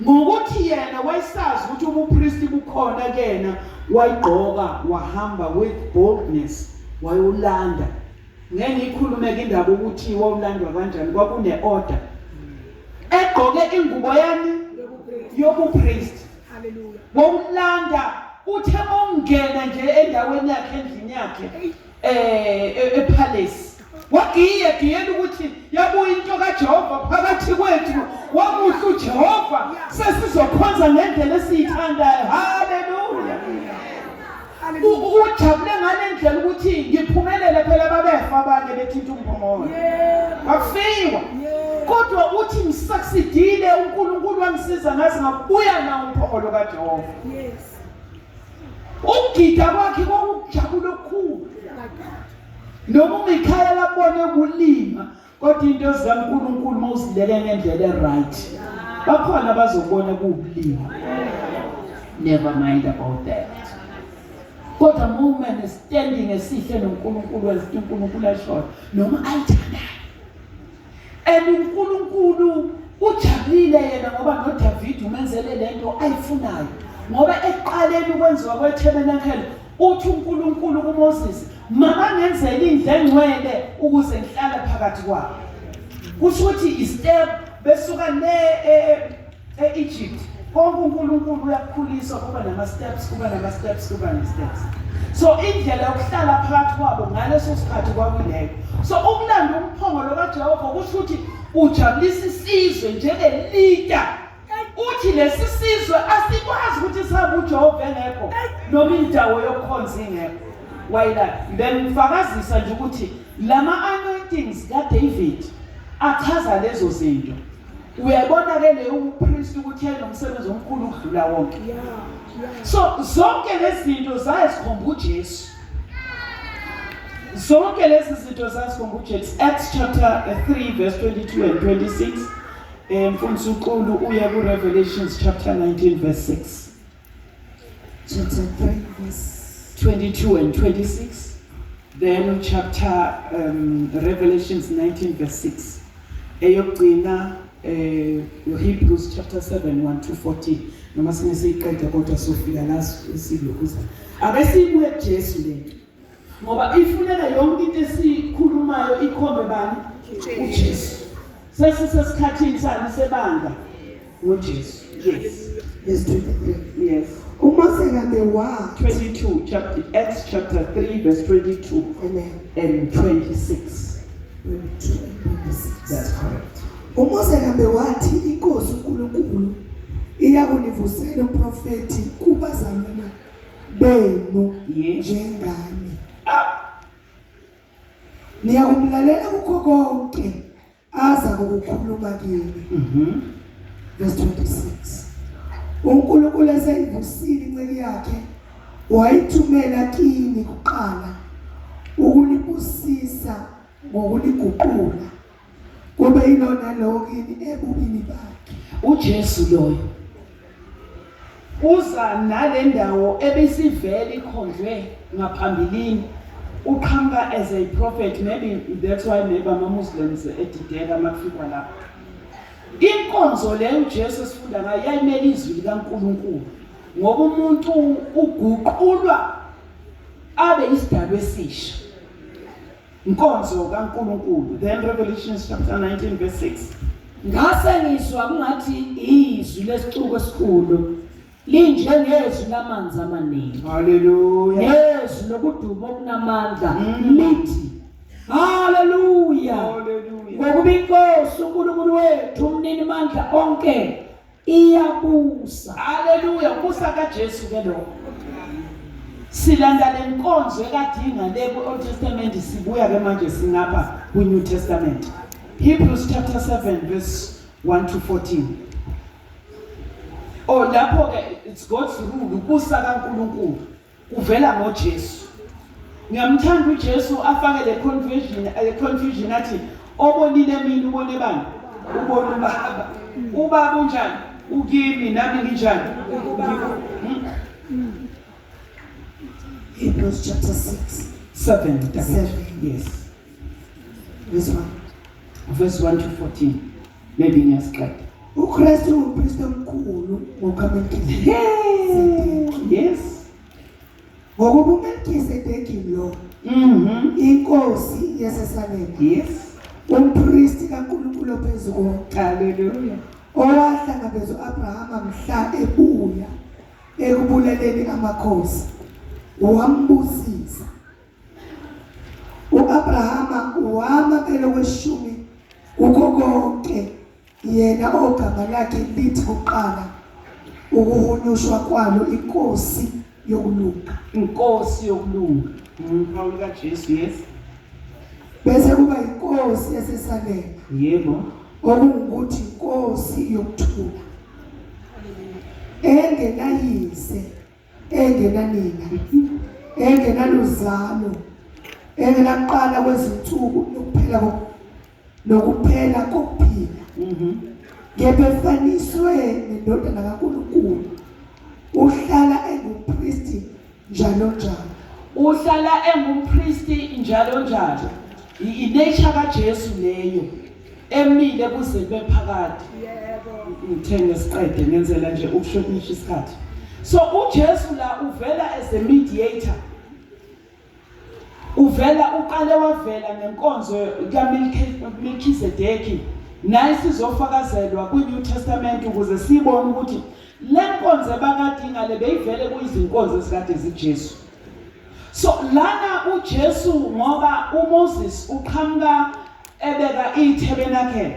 [SPEAKER 1] Ngokuthi yena wayesazi ukuthi ubupristi bukhona kuyena, wayigqoka wahamba with boldness wayolanda. Ngeke ngiyikhulume ke indaba ukuthi wawulandwa kanjani, kwakune order. Egqoke ingubo yani yobupristi.
[SPEAKER 2] Hallelujah.
[SPEAKER 1] Wawulanda uthe mawungena nje endaweni yakhe endlini yakhe eh e, epalace wagiye giyela ukuthi yabuya into kaJehova phakathi kwethu wamuhle uJehova sesizokhonza ngendlela esiyithandayo haleluya ujabule ngale ndlela ukuthi ngiphumelele phela babefa abanye bethinta umphongolo kwakufiwa kodwa uthi ngisucceedile uNkulunkulu wangisiza ngaze ngabuya nawo umphongolo kaJehova
[SPEAKER 2] yes
[SPEAKER 1] ukugida kwakhe kwakujabula okukhulu noma uMikhaya labone ukulima Kodwa into zikaNkulunkulu uma uzilele ngendlela e-right, bakhona abazobona kuwubulima. Never mind about that. Kodwa moment is standing esihle noNkulunkulu wenza into uNkulunkulu ayishoyo noma ayithandayo. And uNkulunkulu ujabulile yena ngoba noDavid umenzele lento ayifunayo. Ngoba ekuqaleni ukwenziwa kweTabernacle Uthi uNkulunkulu kuMoses, makangenzele indlu engcwele ukuze ngihlale phakathi kwabo. Kusho ukuthi istep besuka le e-Egypt konke uNkulunkulu uyakukhulisa kuba nama steps kuba nama steps kuba nama steps. So indlela yokuhlala phakathi kwabo ngaleso sikhathi kwakuyileyo. So ukulanda umphongolo kaJehova kusho ukuthi ujabulisa isizwe njengelita Uthi lesi sizwe asikwazi ukuthi sihambe uJehova engekho noma indawo yokukhonza ingekho. Wayila bengifakazisa nje ukuthi lama anointings kaDavid achaza lezo zinto. Uyayibona ke leyo umpriest ukuthi yayinomsebenzi omkhulu ukudlula wonke. So zonke lezi zinto zaye zikhomba uJesu. Zonke lezi zinto zazikhomba uJesu. Acts chapter 3 verse 22 and 26. Eh mfundisi uXulu uya ku Revelations chapter 19 verse 6.
[SPEAKER 2] Chapter 3 verse
[SPEAKER 1] 22 and 26. Then chapter Revelations 19 verse 6. Eyokugcina eh Hebrews chapter 7 1 to 14. Noma singesiqede kodwa sofika la silokhuza. Ake sibuye kuJesu lento. Ngoba ifuneka yonke into esikhulumayo ikhombe bani? UJesu. Sesisesikhathini sani sebandla ngoJesu. Yes.
[SPEAKER 2] Verse 23.
[SPEAKER 1] Yes.
[SPEAKER 2] UMose kabe wathi
[SPEAKER 1] 22 chapter Acts chapter 3 verse 22
[SPEAKER 2] Amen.
[SPEAKER 1] and 26.
[SPEAKER 2] 22 and 26.
[SPEAKER 1] That's correct.
[SPEAKER 2] UMose kambe wathi inkosi uNkulunkulu iyakunivusela umprofethi kubazalwana benu njengami. Niyakumlalela kukho konke aza kukukhuluma kini. Verse 26. uNkulunkulu eseyivusile inceku yakhe wayithumela kini kuqala ukunibusisa ngokuniguqula kube yilona lowo kini ebubini bakhe.
[SPEAKER 1] UJesu loyo uza nalendawo ebisivele ikhonjwe ngaphambilini uqhamuka as a prophet maybe that's why maybe ama Muslims edideka makufikwa lapho inkonzo leyo uJesu esifunda ngayo yayimele izwi likaNkuluNkulu ngoba umuntu uguqulwa abe isidalwa esisha Inkonzo kaNkulunkulu. Then Revelations chapter 19 verse 6.
[SPEAKER 3] Ngase ngizwa kungathi izwi lesixuku esikhulu linjengezwi lamanzi amaningi.
[SPEAKER 1] Hallelujah.
[SPEAKER 3] Nezwi lokuduma okunamandla lithi Hallelujah.
[SPEAKER 1] Hallelujah.
[SPEAKER 3] Ngokuba inkosi uNkulunkulu wethu umnini mandla onke iyabusa.
[SPEAKER 1] Haleluya, kubusa kaJesu ke lokho. Silanda lenkonzo ekade ingale ku-Old Testament sibuya ke manje singapha ku-New Testament. Hebrews chapter 7 verse 1 to 14. Oh lapho ke it's God's rule, ukusa kaNkuluNkulu kuvela ngoJesu. Ngiyamthanda uJesu afake le confusion, le confusion athi obonile mina ubone bani? Ubona ubaba. Ubaba unjani? Ukimi nami nginjani?
[SPEAKER 2] Hebrews chapter 6.
[SPEAKER 1] 7.
[SPEAKER 2] 7.
[SPEAKER 1] Yes.
[SPEAKER 2] Verse 1.
[SPEAKER 1] Verse 1 to 14. Maybe ngiyasiqeda.
[SPEAKER 2] uKristu umpristi omkhulu ngokaMelkisedeki.
[SPEAKER 1] Yes.
[SPEAKER 2] Ngokuba uMelkisedeki lo inkosi yaseSalema,
[SPEAKER 1] Yes.
[SPEAKER 2] umpristi kaNkulunkulu ophezukonke,
[SPEAKER 1] Hallelujah.
[SPEAKER 2] owahlangabeza uAbrahama mhla ebuya ekubulaleni amakhosi, wambusisa. uAbrahama wamabelo kweshumi kukho konke, yena ogama lakhe lithi kuqala ukuhunyushwa kwalo inkosi yokulunga.
[SPEAKER 1] Inkosi yokulunga. Paul kaJesu, yes.
[SPEAKER 2] Bese kuba inkosi yaseSalema,
[SPEAKER 1] Yebo.
[SPEAKER 2] okungukuthi inkosi yokuthula, engenayise, engenanina, engenaluzalo, engenaqala kwezinsuku nokuphela kokuphila, kepha efaniswe nendodana kaNkulunkulu, uhlala engumpristi njalo njalo.
[SPEAKER 1] Uhlala engumpristi njalo njalo. I-nature kaJesu leyo emile kuze kube phakade.
[SPEAKER 3] Yebo.
[SPEAKER 1] Ngithenge siqede ngenzela nje ukushonisha isikhathi. So uJesu la uvela as a mediator. Uvela uqale wavela ngenkonzo kaMelchizedeki, naye sizofakazelwa kwi-New Testament ukuze sibone ukuthi le nkonzo ebakadinga le beyivele kuyizinkonzo ezikade ziJesu. So lana uJesu, ngoba uMoses uqhamuka ebeka itabernacle,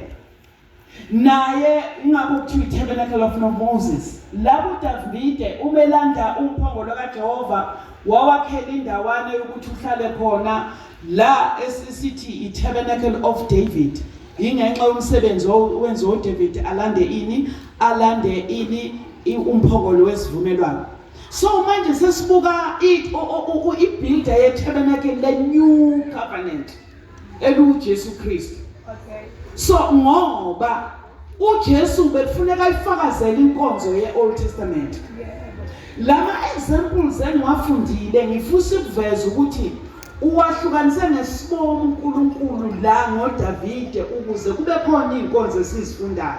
[SPEAKER 1] naye ingakho kuthiwa i-tabernacle of Moses. Lapho uDavide umelanda umphongolo kaJehova wawakhela indawana yokuthi uhlale khona la esisithi i-tabernacle of David, ingenxa yomsebenzi owenziwa uDavid alande ini, alande ini, umphongolo wesivumelwano. So manje sesibuka i-builder ye-tabernacle le new covenant eluJesu Kristu. So ngoba uJesu bekufuneka ayifakazele inkonzo ye-Old Testament. Lama examples engiwafundile ngifisa ukuveza ukuthi uwahlukanise ngesibomu uNkulunkulu la ngoDavide ukuze kube khona izinkonzo esizifundayo.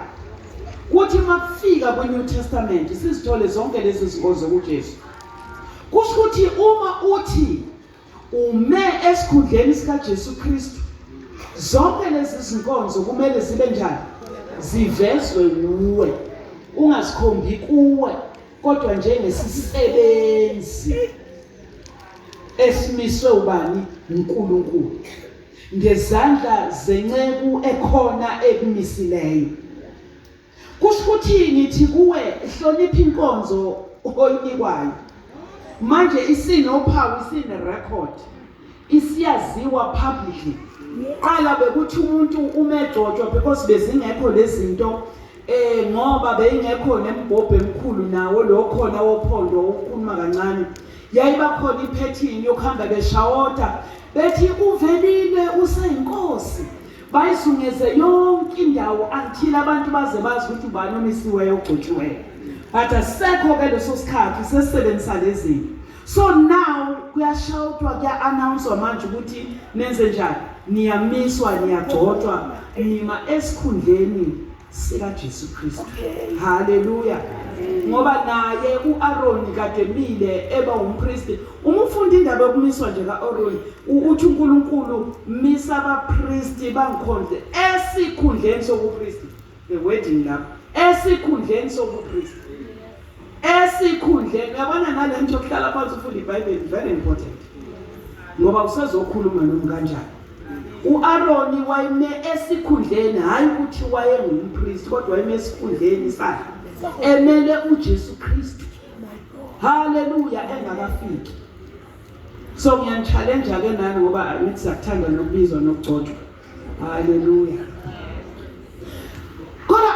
[SPEAKER 1] Kuthi makufika kwi-New Testament sizithole zonke lezi zinkonzo kuJesu. Kusho ukuthi uma uthi ume esikhundleni sikaJesu Kristu, zonke lezi zinkonzo kumele zibe njani? Zivezwe nguwe, ungazikhombi kuwe, kodwa njengesisebenzi esimiswe ubani? uNkulunkulu, ngezandla zenceku ekhona ekumisileyo. Kusho ukuthi ngithi kuwe, hlonipha inkonzo oyinikwayo. Manje isinophawu, isine record, isiyaziwa publicly. Qala bekuthi umuntu uma egcotshwa, because bezingekho lezinto, ngoba beyingekho nembhobho emkhulu nawo lo khona wophondo ukukhuluma kancane, yayiba khona iphethini yokuhamba beshawota bethi uvelile useyinkosi, bayizungeze yonke indawo until abantu baze bazi ukuthi ubani omisiweyo ogcotshiweyo. But asekho ke leso sikhathi, sesisebenzisa lezi zinto. So now kuyashawutwa, kuya-announcwa manje ukuthi nenze njani, niyamiswa, niyagcotshwa, nima esikhundleni sikaJesu Kristu. Haleluya. Ngoba naye uAaron kade mile eba umpristi. Uma ufunda indaba yokumiswa nje kaAaron, uthi uNkulunkulu misa abapristi bangikhonze esikhundleni sobupristi. The wording lapho, esikhundleni sobupristi, esikhundleni. Uyabona nalento yokuhlala phansi ufunda iBhayibheli, very important, ngoba usezokhuluma noma kanjani. uAaron wayeme esikhundleni, hayi ukuthi wayengumpriest, kodwa wayeme esikhundleni sakhe emele uJesu Kristu. Haleluya. Engakafiki. So ngiyani-challenge ke nani, ngoba ngithi siyakuthanda nokubizwa nokugcotshwa. Haleluya. Kodwa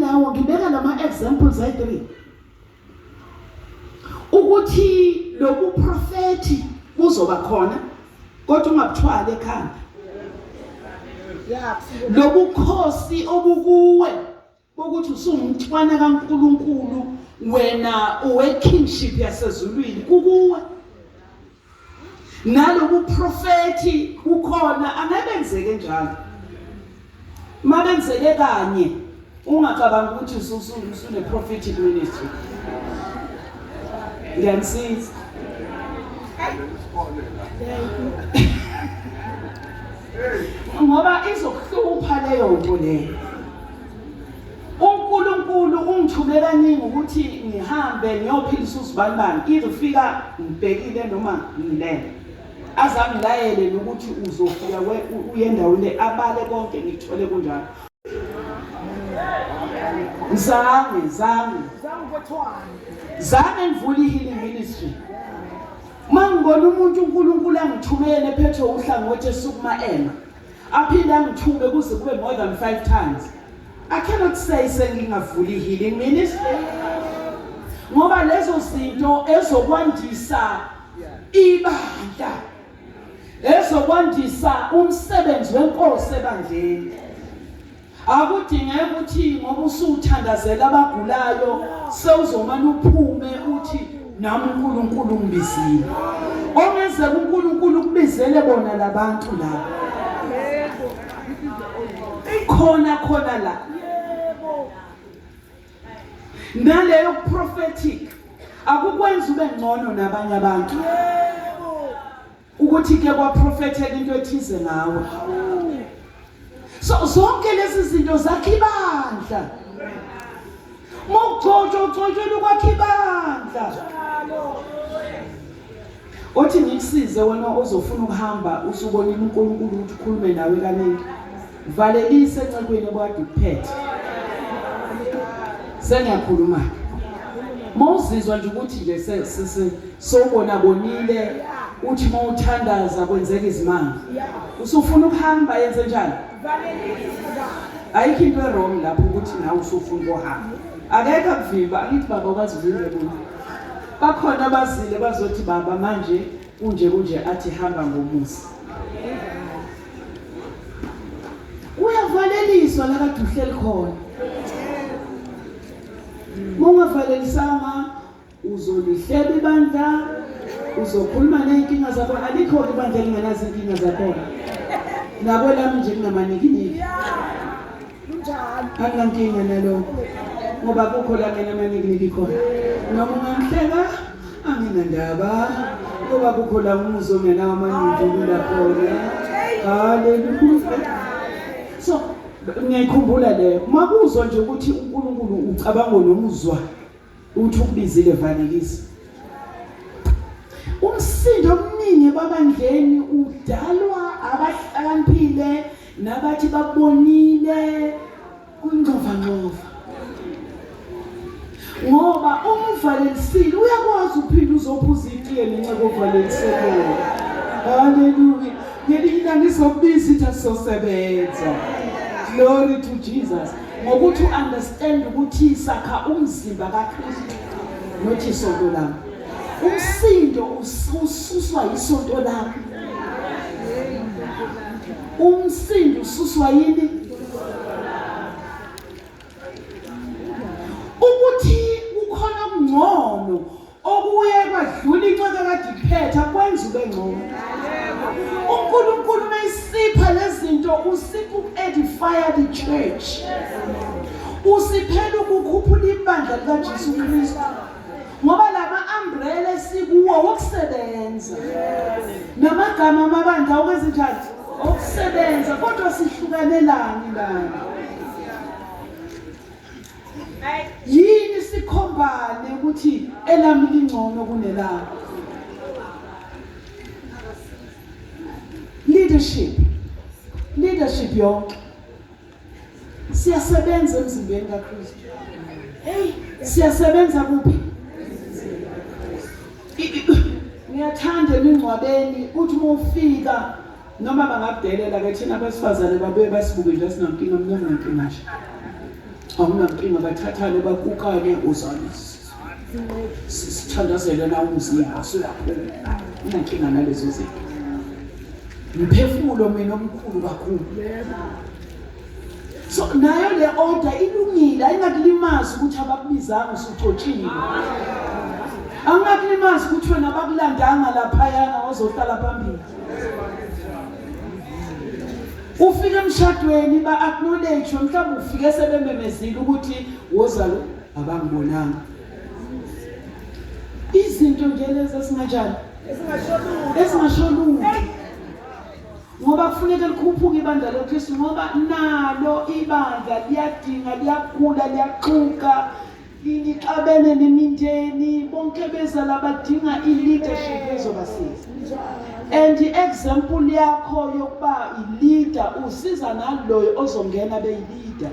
[SPEAKER 1] Yilawo ngibeka lama examples ayi3 ukuthi lobu profeti buzoba khona kodwa ungabuthwali ekhanda. Lobukhosi obukuwe bokuthi usungumntwana kaNkuluNkulu wena uwe kingship yasezulwini kukuwe. Nalobu profeti kukhona angebenzeke njalo. Mabenzeke kanye ungacabanga ukuthi usune prophetic ministry. Ngiyanisiza. Ngoba izokuhlupha leyo nto leyo. uNkulunkulu ungithume kaningi ukuthi ngihambe ngiyophilisa uzibanibani either ufika ngibhekile noma ngilele azangilayele nokuthi uzofika uye endaweni le abale konke ngikuthole kunjalo zange zange zange ngivule i-healing ministry uma ngibona umuntu uNkulunkulu angithumele ephethwe uhlangothi esukuma ema aphinde angithume kuze kube more than 5 times I cannot say sengingavuli healing ministry ngoba lezo zinto ezokwandisa ibandla ezokwandisa umsebenzi wenkosi ebandleni akudingeki ukuthi ngoba usuthandazela abagulayo sewuzomane uphume uthi nami uNkulunkulu ungibizile ongenzeka uNkulunkulu ukubizele bona labantu laba khona khona la naleyo prophetic akukwenza ube ngcono nabanye abantu ukuthi ke kwaprofetheka into ethize ngawe so zonke lezi zinto zakha ibandla mawugcotshwa ugcotshwela ukwakha ibandla othi ngikusize wena ozofuna ukuhamba usubonile uNkulunkulu ukuthi ukhulume nawe kaningi valelise encekweni obukade ukuphethe sengiyakhuluma mawuzizwa nje ukuthi nje sowubona bonile uthi mawuthandaza kwenzeka izimanga usufuna ukuhamba yenze njani ayikho into erong lapho ukuthi nawe usufuna ukuhamba akekho akuvimba angithi baba ukwazi uvimbe bona bakhona abazile bazothi baba manje kunje kunje athi hamba ngomusa uyavaleliswa la kade uhleli khona uma ungavalelisanga uzolihleba ibandla uzokhuluma ney'nkinga zakho alikho-ke ibandla elingenazo iy'nkinga zakhona nakwelami nje kunamanikiniki anginankinga nalokho ngoba kukho la mina amanikiniki khona noma ungangihleka anginandaba ngoba kukho la umuzi ongenawo amaningi la khona haleluya so ngiyayikhumbula leyo makuzwa nje ukuthi uNkulunkulu ucabanga nomuzwa uthi ukubizile valelisa umsindo omningi ebabandleni udalwa abahlakaniphile nabathi babonile kwingxovangxova ngoba uma uvalelisile uyakwazi uphinde uzophuza itiye nenceko ovalelisele haleluya ngelinye ilanga izokubiza ithi asizosebenza glory to Jesus ngokuthi u-understand ukuthi sakha umzimba kaKristu nothi isonto lami umsindo ususwa isonto lami umsindo ususwa yini ukuthi kukhona okungcono okuye kwadlula incwadi akade iphetha kwenza ube ngcono uNkulunkulu mayisipha lezinto usipha uku-edify the church usiphela ukukhuphula ibandla likaJesu Kristu ngoba lama umbrella esikuwo wokusebenza namagama amabandla okwenza njani okusebenza kodwa sihlukanelani lana yini sikhombane ukuthi elami lingcono kunelakho leadership leadership yonke siyasebenza emzimbeni kaKristu hey siyasebenza kuphi ngiyathanda emingcwabeni uthi uma ufika noma bangakudelela ke thina abesifazane babuye basibuke nje sinankinga mina nginankinga nje. Awunankinga bathathane bakukane uzane sithandazele na umzimba suyaphuma. Unankinga nalezo zinto. Mphefumulo mina omkhulu kakhulu. So nayo le order ilungile ayingakulimazi ukuthi abakubizanga usugcotshiwe. Angakulimazi ukuthi wena bakulandanga laphayana ozohlala phambili. Ufike emshadweni ba acknowledge mhlawumbe ufike sebememezile ukuthi woza lo abangibonanga. Izinto nje lezi esinganjani? Esingasho lutho. Ngoba kufuneka likhuphuke ibandla loKristu ngoba nalo ibandla liyadinga liyakhula liyaxuka lixabene nemindeni bonke beza labadinga i-leadership ezobasiza and i-example yakho yokuba i-leader usiza naloyo ozongena beyi-leader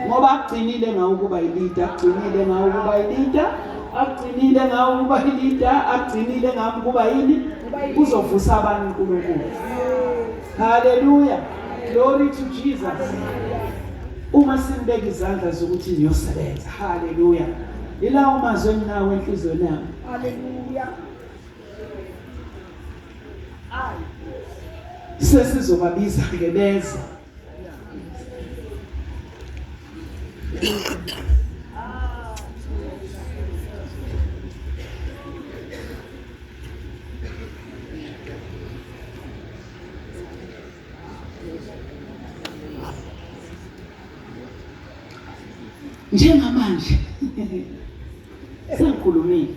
[SPEAKER 1] ngoba agcinile ngawo ukuba i-leader agcinile ngawo ukuba i-leader agcinile ngawo ukuba i-leader agcinile ngami ukuba yini uzovusa abanye uNkulunkulu haleluya glory to Jesus uma simbeka izandla zokuthi niyosebenza haleluya ilawo mazwi enginawo enhliziyweni yami
[SPEAKER 3] haleluya
[SPEAKER 1] sesizobabiza ke beza Njengamanje sengikhulumile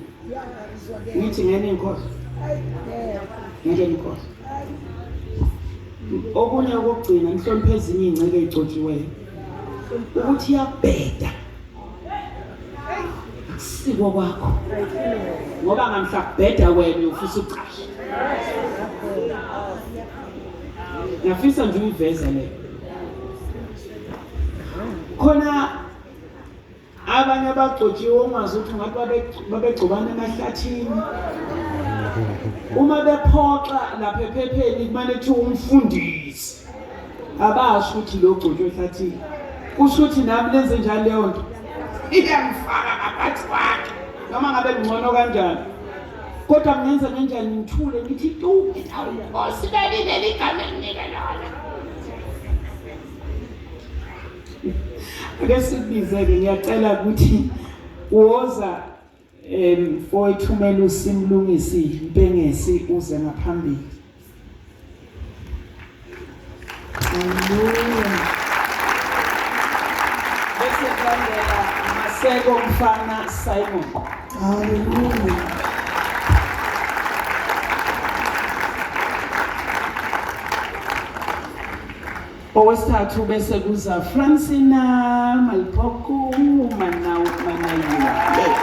[SPEAKER 1] ngithi ngeke ngikhohlwe ngeke ngikhohlwe okunye okugcina ngihloniphe ezinye iy'nceke ey'gcotshiweyo ukuthi iyabheda akusiko kwakho ngoba ngamhla kubheda wena ufisa ucasha ngiyafisa nje uyiveza leyo khona abanye abagcotshiwe ongazi ukuthi ngathi babegcobana emahlathini uma bephoxa lapha ephepheni kumane kuthiwa umfundisi abasho ukuthi lo gcotshwe ehlathini kusho ukuthi nami nenze njani leyo nto iyangifaka ngaphathi kwakhe noma ngabe ngcono kanjani kodwa ngenza ngenjani ngithule ngithi tu ngithi awu nkosi belileli igama enginike lona ake sikubize-ke ngiyacela ukuthi woza mfowethu umelusi mlungisi mpengesi uze ngaphambili
[SPEAKER 2] Hallelujah.
[SPEAKER 1] Bese kulandela Maseko mfana Simon.
[SPEAKER 2] Hallelujah.
[SPEAKER 1] Owesithathu bese kuza Francina Malpoku Manau Manayiwa. Yes.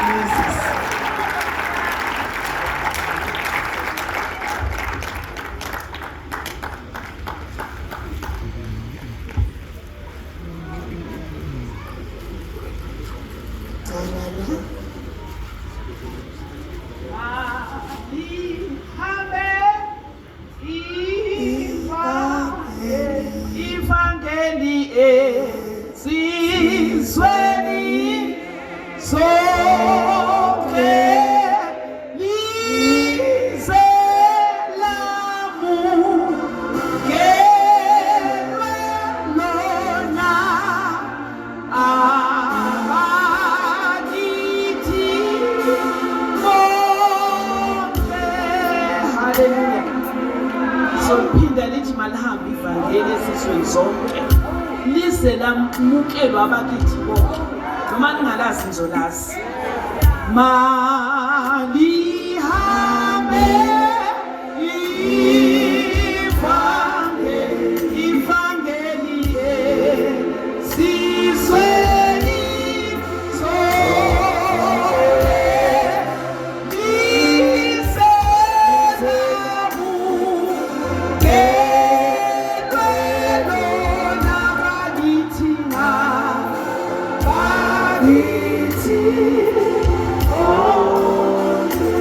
[SPEAKER 2] Jesus.
[SPEAKER 1] Ivangeli esizweni sonke lize lamukelwe lona abakithi bonke. Haleluya. Sophinda lithi malihambe ivangeli ezizweni zonke lize lamukelwa abakithi bonke noma ningalazi nizolazi malihambe ivangeli esizweni sonke lize lamukelwe lona bakithi bakithi bonke.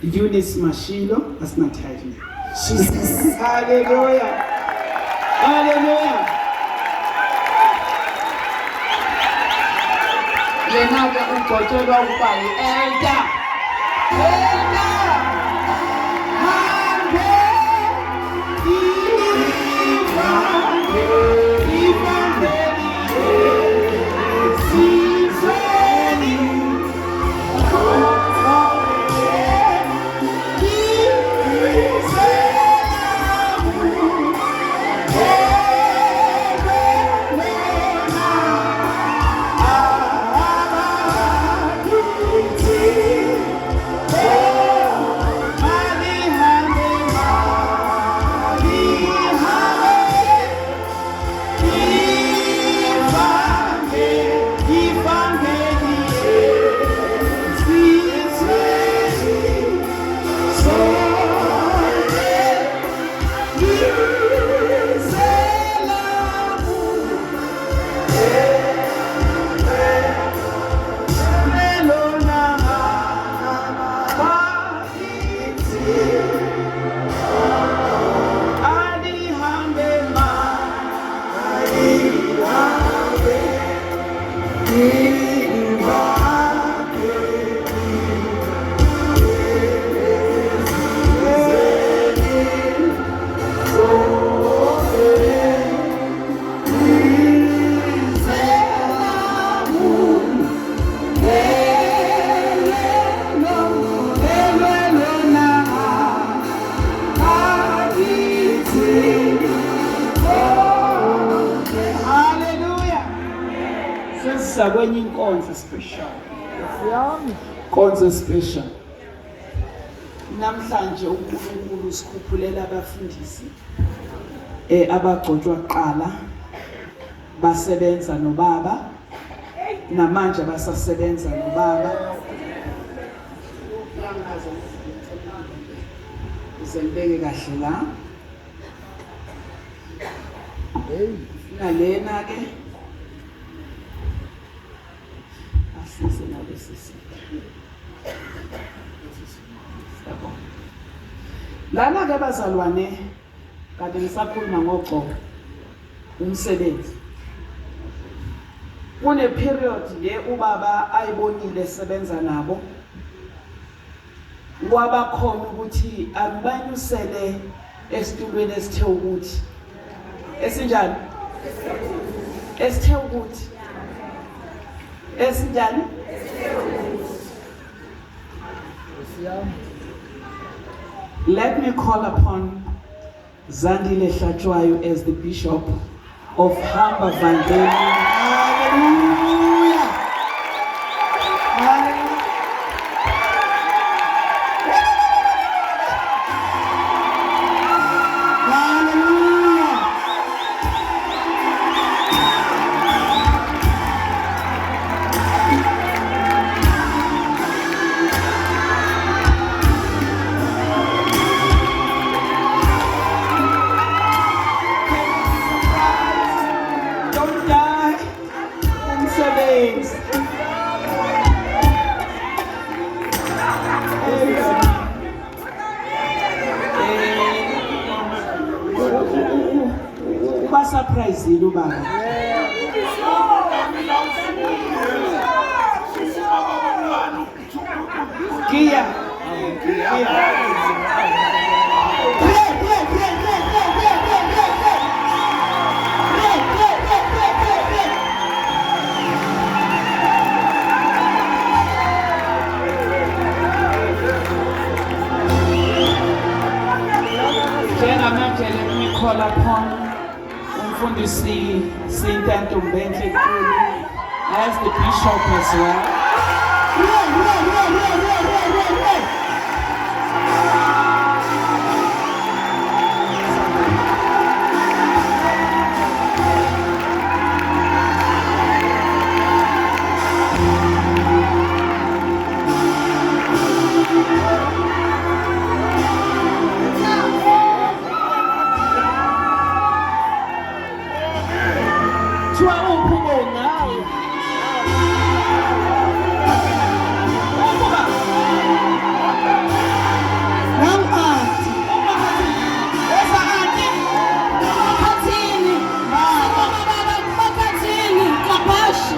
[SPEAKER 1] Eunice Mashilo, that's not title.
[SPEAKER 2] Jesus.
[SPEAKER 1] Hallelujah. Hallelujah. Yena-ke ugcotshelwa ukuba yi-elder. Elder. Hambe ivangeli esizweni. Hallelujah. Sesisa kwenye inkonzo special. Inkonzo special. Namhlanje uNkulunkulu usikhuphulela abafundisi abagcotshwa kuqala basebenza nobaba namanje basasebenza nobaba. Uzembeke kahle la. Nalena ke asise nalesi sitha. Siyabonga. Lana ke bazalwane kade ngisakhuluma ngogcobo umsebenzi. Kune period le ubaba ayibonile sebenza nabo. Kwabakhona ukuthi angibanyusele esitulweni esithe ukuthi esinjani? Esithe ukuthi esinjani? Let me call upon Zandile Hlatshwayo as the Bishop of Hamba Vangeli.
[SPEAKER 2] Hallelujah. Hallelujah. Hallelujah.
[SPEAKER 1] Uba surprise ubaba. Kia. Kia. Njengamanje let me call upon umfundisi Sinta Ntombenhle Ntuli as the bishop as well. Kuthiwa uphi ubonga? Uphi
[SPEAKER 2] Nangu aunty.
[SPEAKER 1] Esa aunty.
[SPEAKER 4] Makhathini.
[SPEAKER 2] Baba.
[SPEAKER 4] Baba Makhathini Kabashi.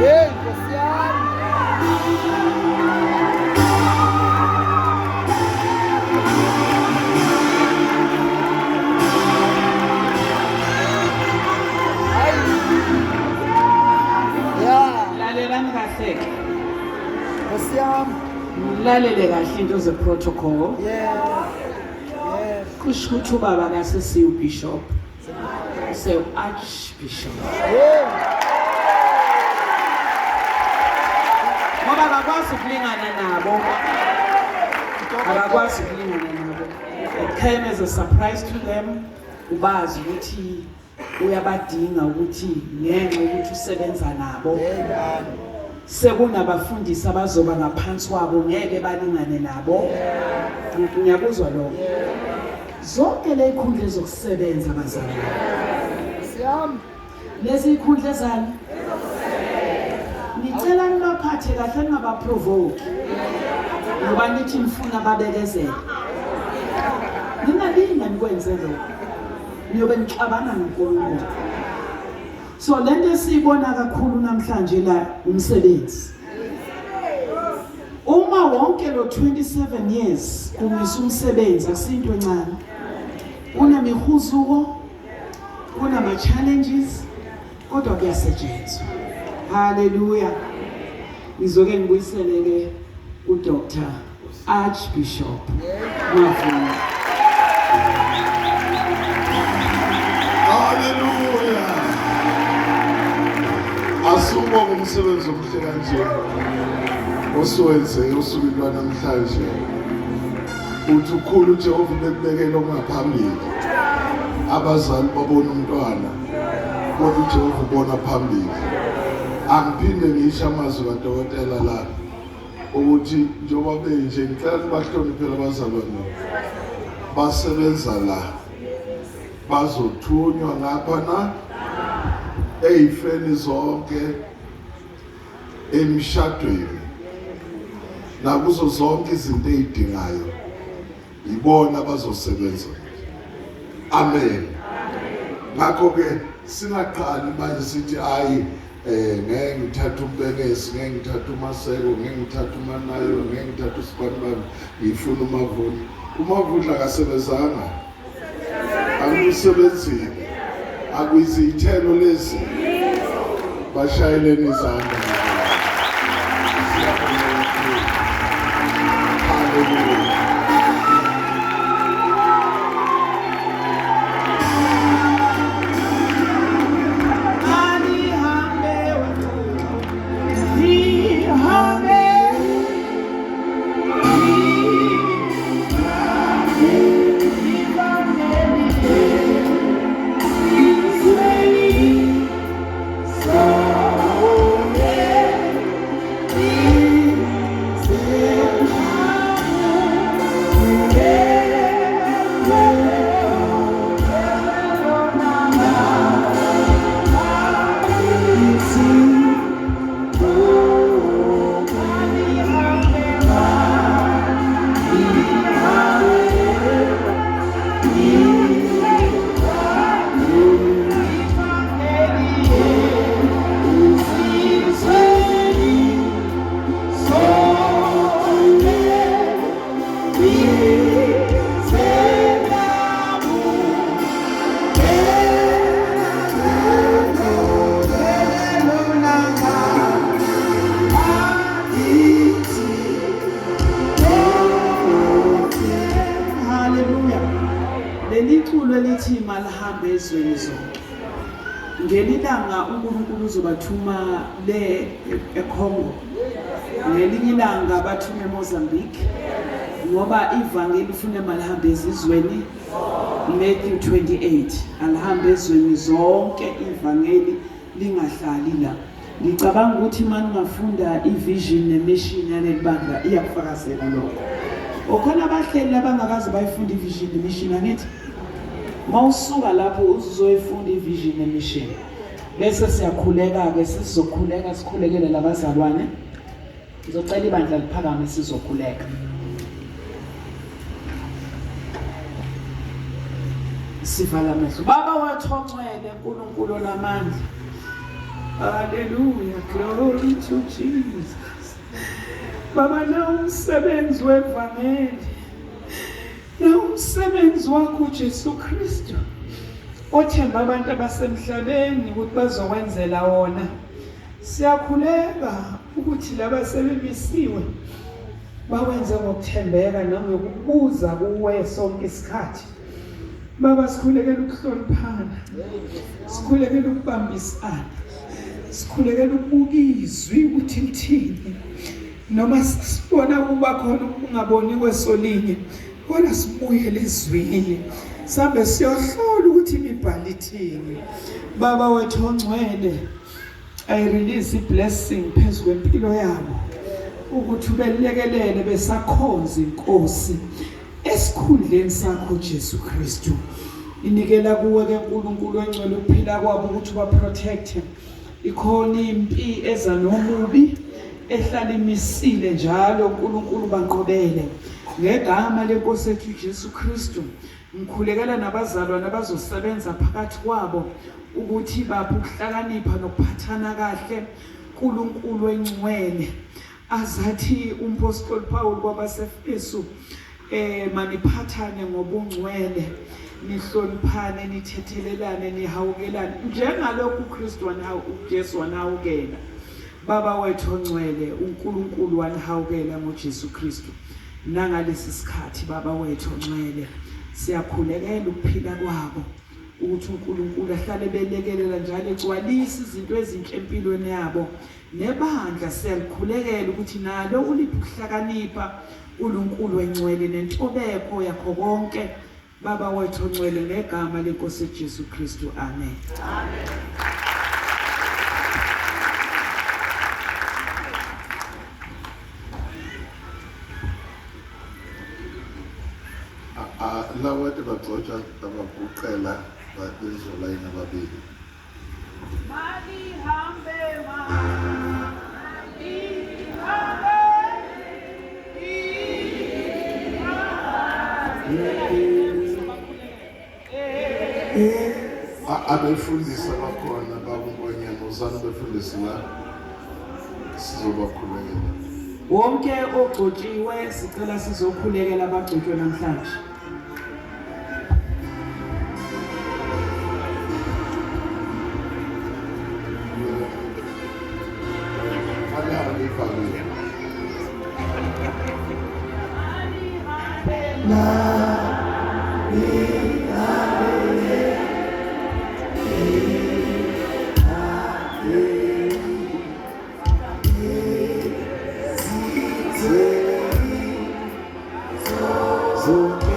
[SPEAKER 2] Hey, Nkosi yami. Yeah,
[SPEAKER 1] Lalelani kahle ke.
[SPEAKER 2] Nkosi yami.
[SPEAKER 1] Nilalele kahle into ze protocol.
[SPEAKER 2] Yeah.
[SPEAKER 1] Kusho ukuthi ubaba kasesiyu bishop. Se archbishop.
[SPEAKER 2] Yeah.
[SPEAKER 1] Ngoba akakwazi ukulingana nabo. Akakwazi ukulingana nabo. It came as a surprise to them. Ubazi ukuthi uyabadinga ukuthi ngenxa yokuthi usebenza nabo.
[SPEAKER 2] Amen.
[SPEAKER 1] Sekunabafundisi abazoba ngaphansi kwabo ngeke balingane nabo. Ngiyakuzwa lokho. Zonke le zikhundla zokusebenza bazalwane.
[SPEAKER 2] Nkosi yami.
[SPEAKER 1] Lezi zikhundla ezani? Ngicela nibaphathe kahle ningabaprovoke. Ngoba nithi nifuna babekezele. Ningalinga nikwenze lokho. Niyobe nixabana noNkulunkulu. So lento esiyibona kakhulu namhlanje la umsebenzi. Uma wonke lo 27 years kumisa umsebenzi asinto encane. Kunemihuzuko, kunama challenges kodwa kuyasetshenzwa. Hallelujah. Ngizoke ngibuyisele ke uDr. Archbishop Mavula.
[SPEAKER 5] Haleluya. Asubonga umsebenzi omuhle kanje osuwenze osukwini lwanamhlanje. Uthi ukhulu uJehova bekubekela okungaphambili. Abazali babona umntwana kodwa uJehova ubona phambili. Angiphinde ngisho amazwi kadokotela la ukuthi njengoba benje ngicela nibahloniphe labazalwane basebenza la bazothunywa ngapha na ey'feni zonke emshadweni nakuzo zonke izinto ey'dingayo yibona abazosebenza. Amen. Ngakho-ke singaqali manje sithi hayi ngeke ngithathe umpekesi, ngeke ngithathe umaseko, ngeke ngithathe umanayo, ngeke ngithathe usibanibani, ngifuna umavundla. Umavundla akasebenzanga, akusebenzile, akuyizithelo lezi. Bashayeleni izandla. Hallelujah.
[SPEAKER 1] Alihambe lihambe lihambe. ezizweni zonke. Ngelilanga uNkulunkulu uzobathuma le eCongo. Ngelinye ilanga bathume eMozambique ngoba ivangeli ufuna malihambe ezizweni. Matthew 28 alihambe ezweni zonke ivangeli lingahlali la. Ngicabanga ukuthi uma ningafunda i-vision ne-mission yaleli bandla iyakufakazela lokho. Okhona abahleli abangakaze bayifunde i-vision ne-mission angithi? Mawusuka lapho uzoyifunda i-vision ne-mission. Bese siyakhuleka-ke sizokhuleka sikhulekele labazalwane. Ngizocela ibandla liphakame sizokhuleka. Sivala amehlo. Baba wethu ongcwele uNkulunkulu onamandla. Hallelujah, glory to Jesus. Baba na umsebenzi wevangeli. Na umsebenzi wakho Jesu Kristu. Othemba abantu abasemhlabeni ukuthi bazokwenzela wona. Siyakhuleka ukuthi laba sebemisiwe bawenze ngokuthembeka nangokubuza kuwe sonke isikhathi. Baba sikhulekela ukuhloniphana. Sikhulekela ukubambisana. Sikhulekela ukubuka izwi ukuthi lithini. Noma sibona ukuba khona ukungaboni kwesolinye kodwa sibuyele ezwini. Sambe siyohlola ukuthi imibhalo ithini. Baba wethu ongcwele I release blessing phezu kwempilo yabo ukuthi ubelekelele besakhonza inkosi esikhundleni sakho Jesu Kristu inikela kuwe ke uNkulunkulu engcwele ukuphila kwabo ukuthi uba protect ikhona impi eza nomubi ehlala imisile njalo uNkulunkulu banqobele ngegama lenkosi ethu Jesu Kristu Ngikhulekela nabazalwane abazosebenza phakathi kwabo ukuthi baphe ukuhlakanipha nokuphathana kahle uNkulunkulu engcwele azathi umpostoli Paul kwabasefesu eh maniphathane ngobungcwele nihloniphane nithethelelane nihawukelane njengalokhu uKristu wanawo uJesu wanahawukela baba wethu ongcwele uNkulunkulu wanihawukela ngoJesu Kristu Nangalesi sikhathi Baba wethu ongcwele siyakhulekela ukuphila kwabo ukuthi uNkulunkulu ahlale belekelela njalo egcwalisa izinto ezinhle empilweni yabo nebandla siyalikhulekela ukuthi nalo uliphi ukuhlakanipha uNkulunkulu engcwele nentobeko yakho konke Baba wethu ongcwele ngegama lenkosi Jesu Kristu amen. Amen.
[SPEAKER 5] Laba bantu bagcotshwa abaguqela bezolayini ababili. Abefundisi abakhona bakunkonyana uzana befundisi la sizobakhulekela.
[SPEAKER 1] Wonke ogcotshiwe sicela sizokhulekela abagcotshwe namhlanje.
[SPEAKER 5] So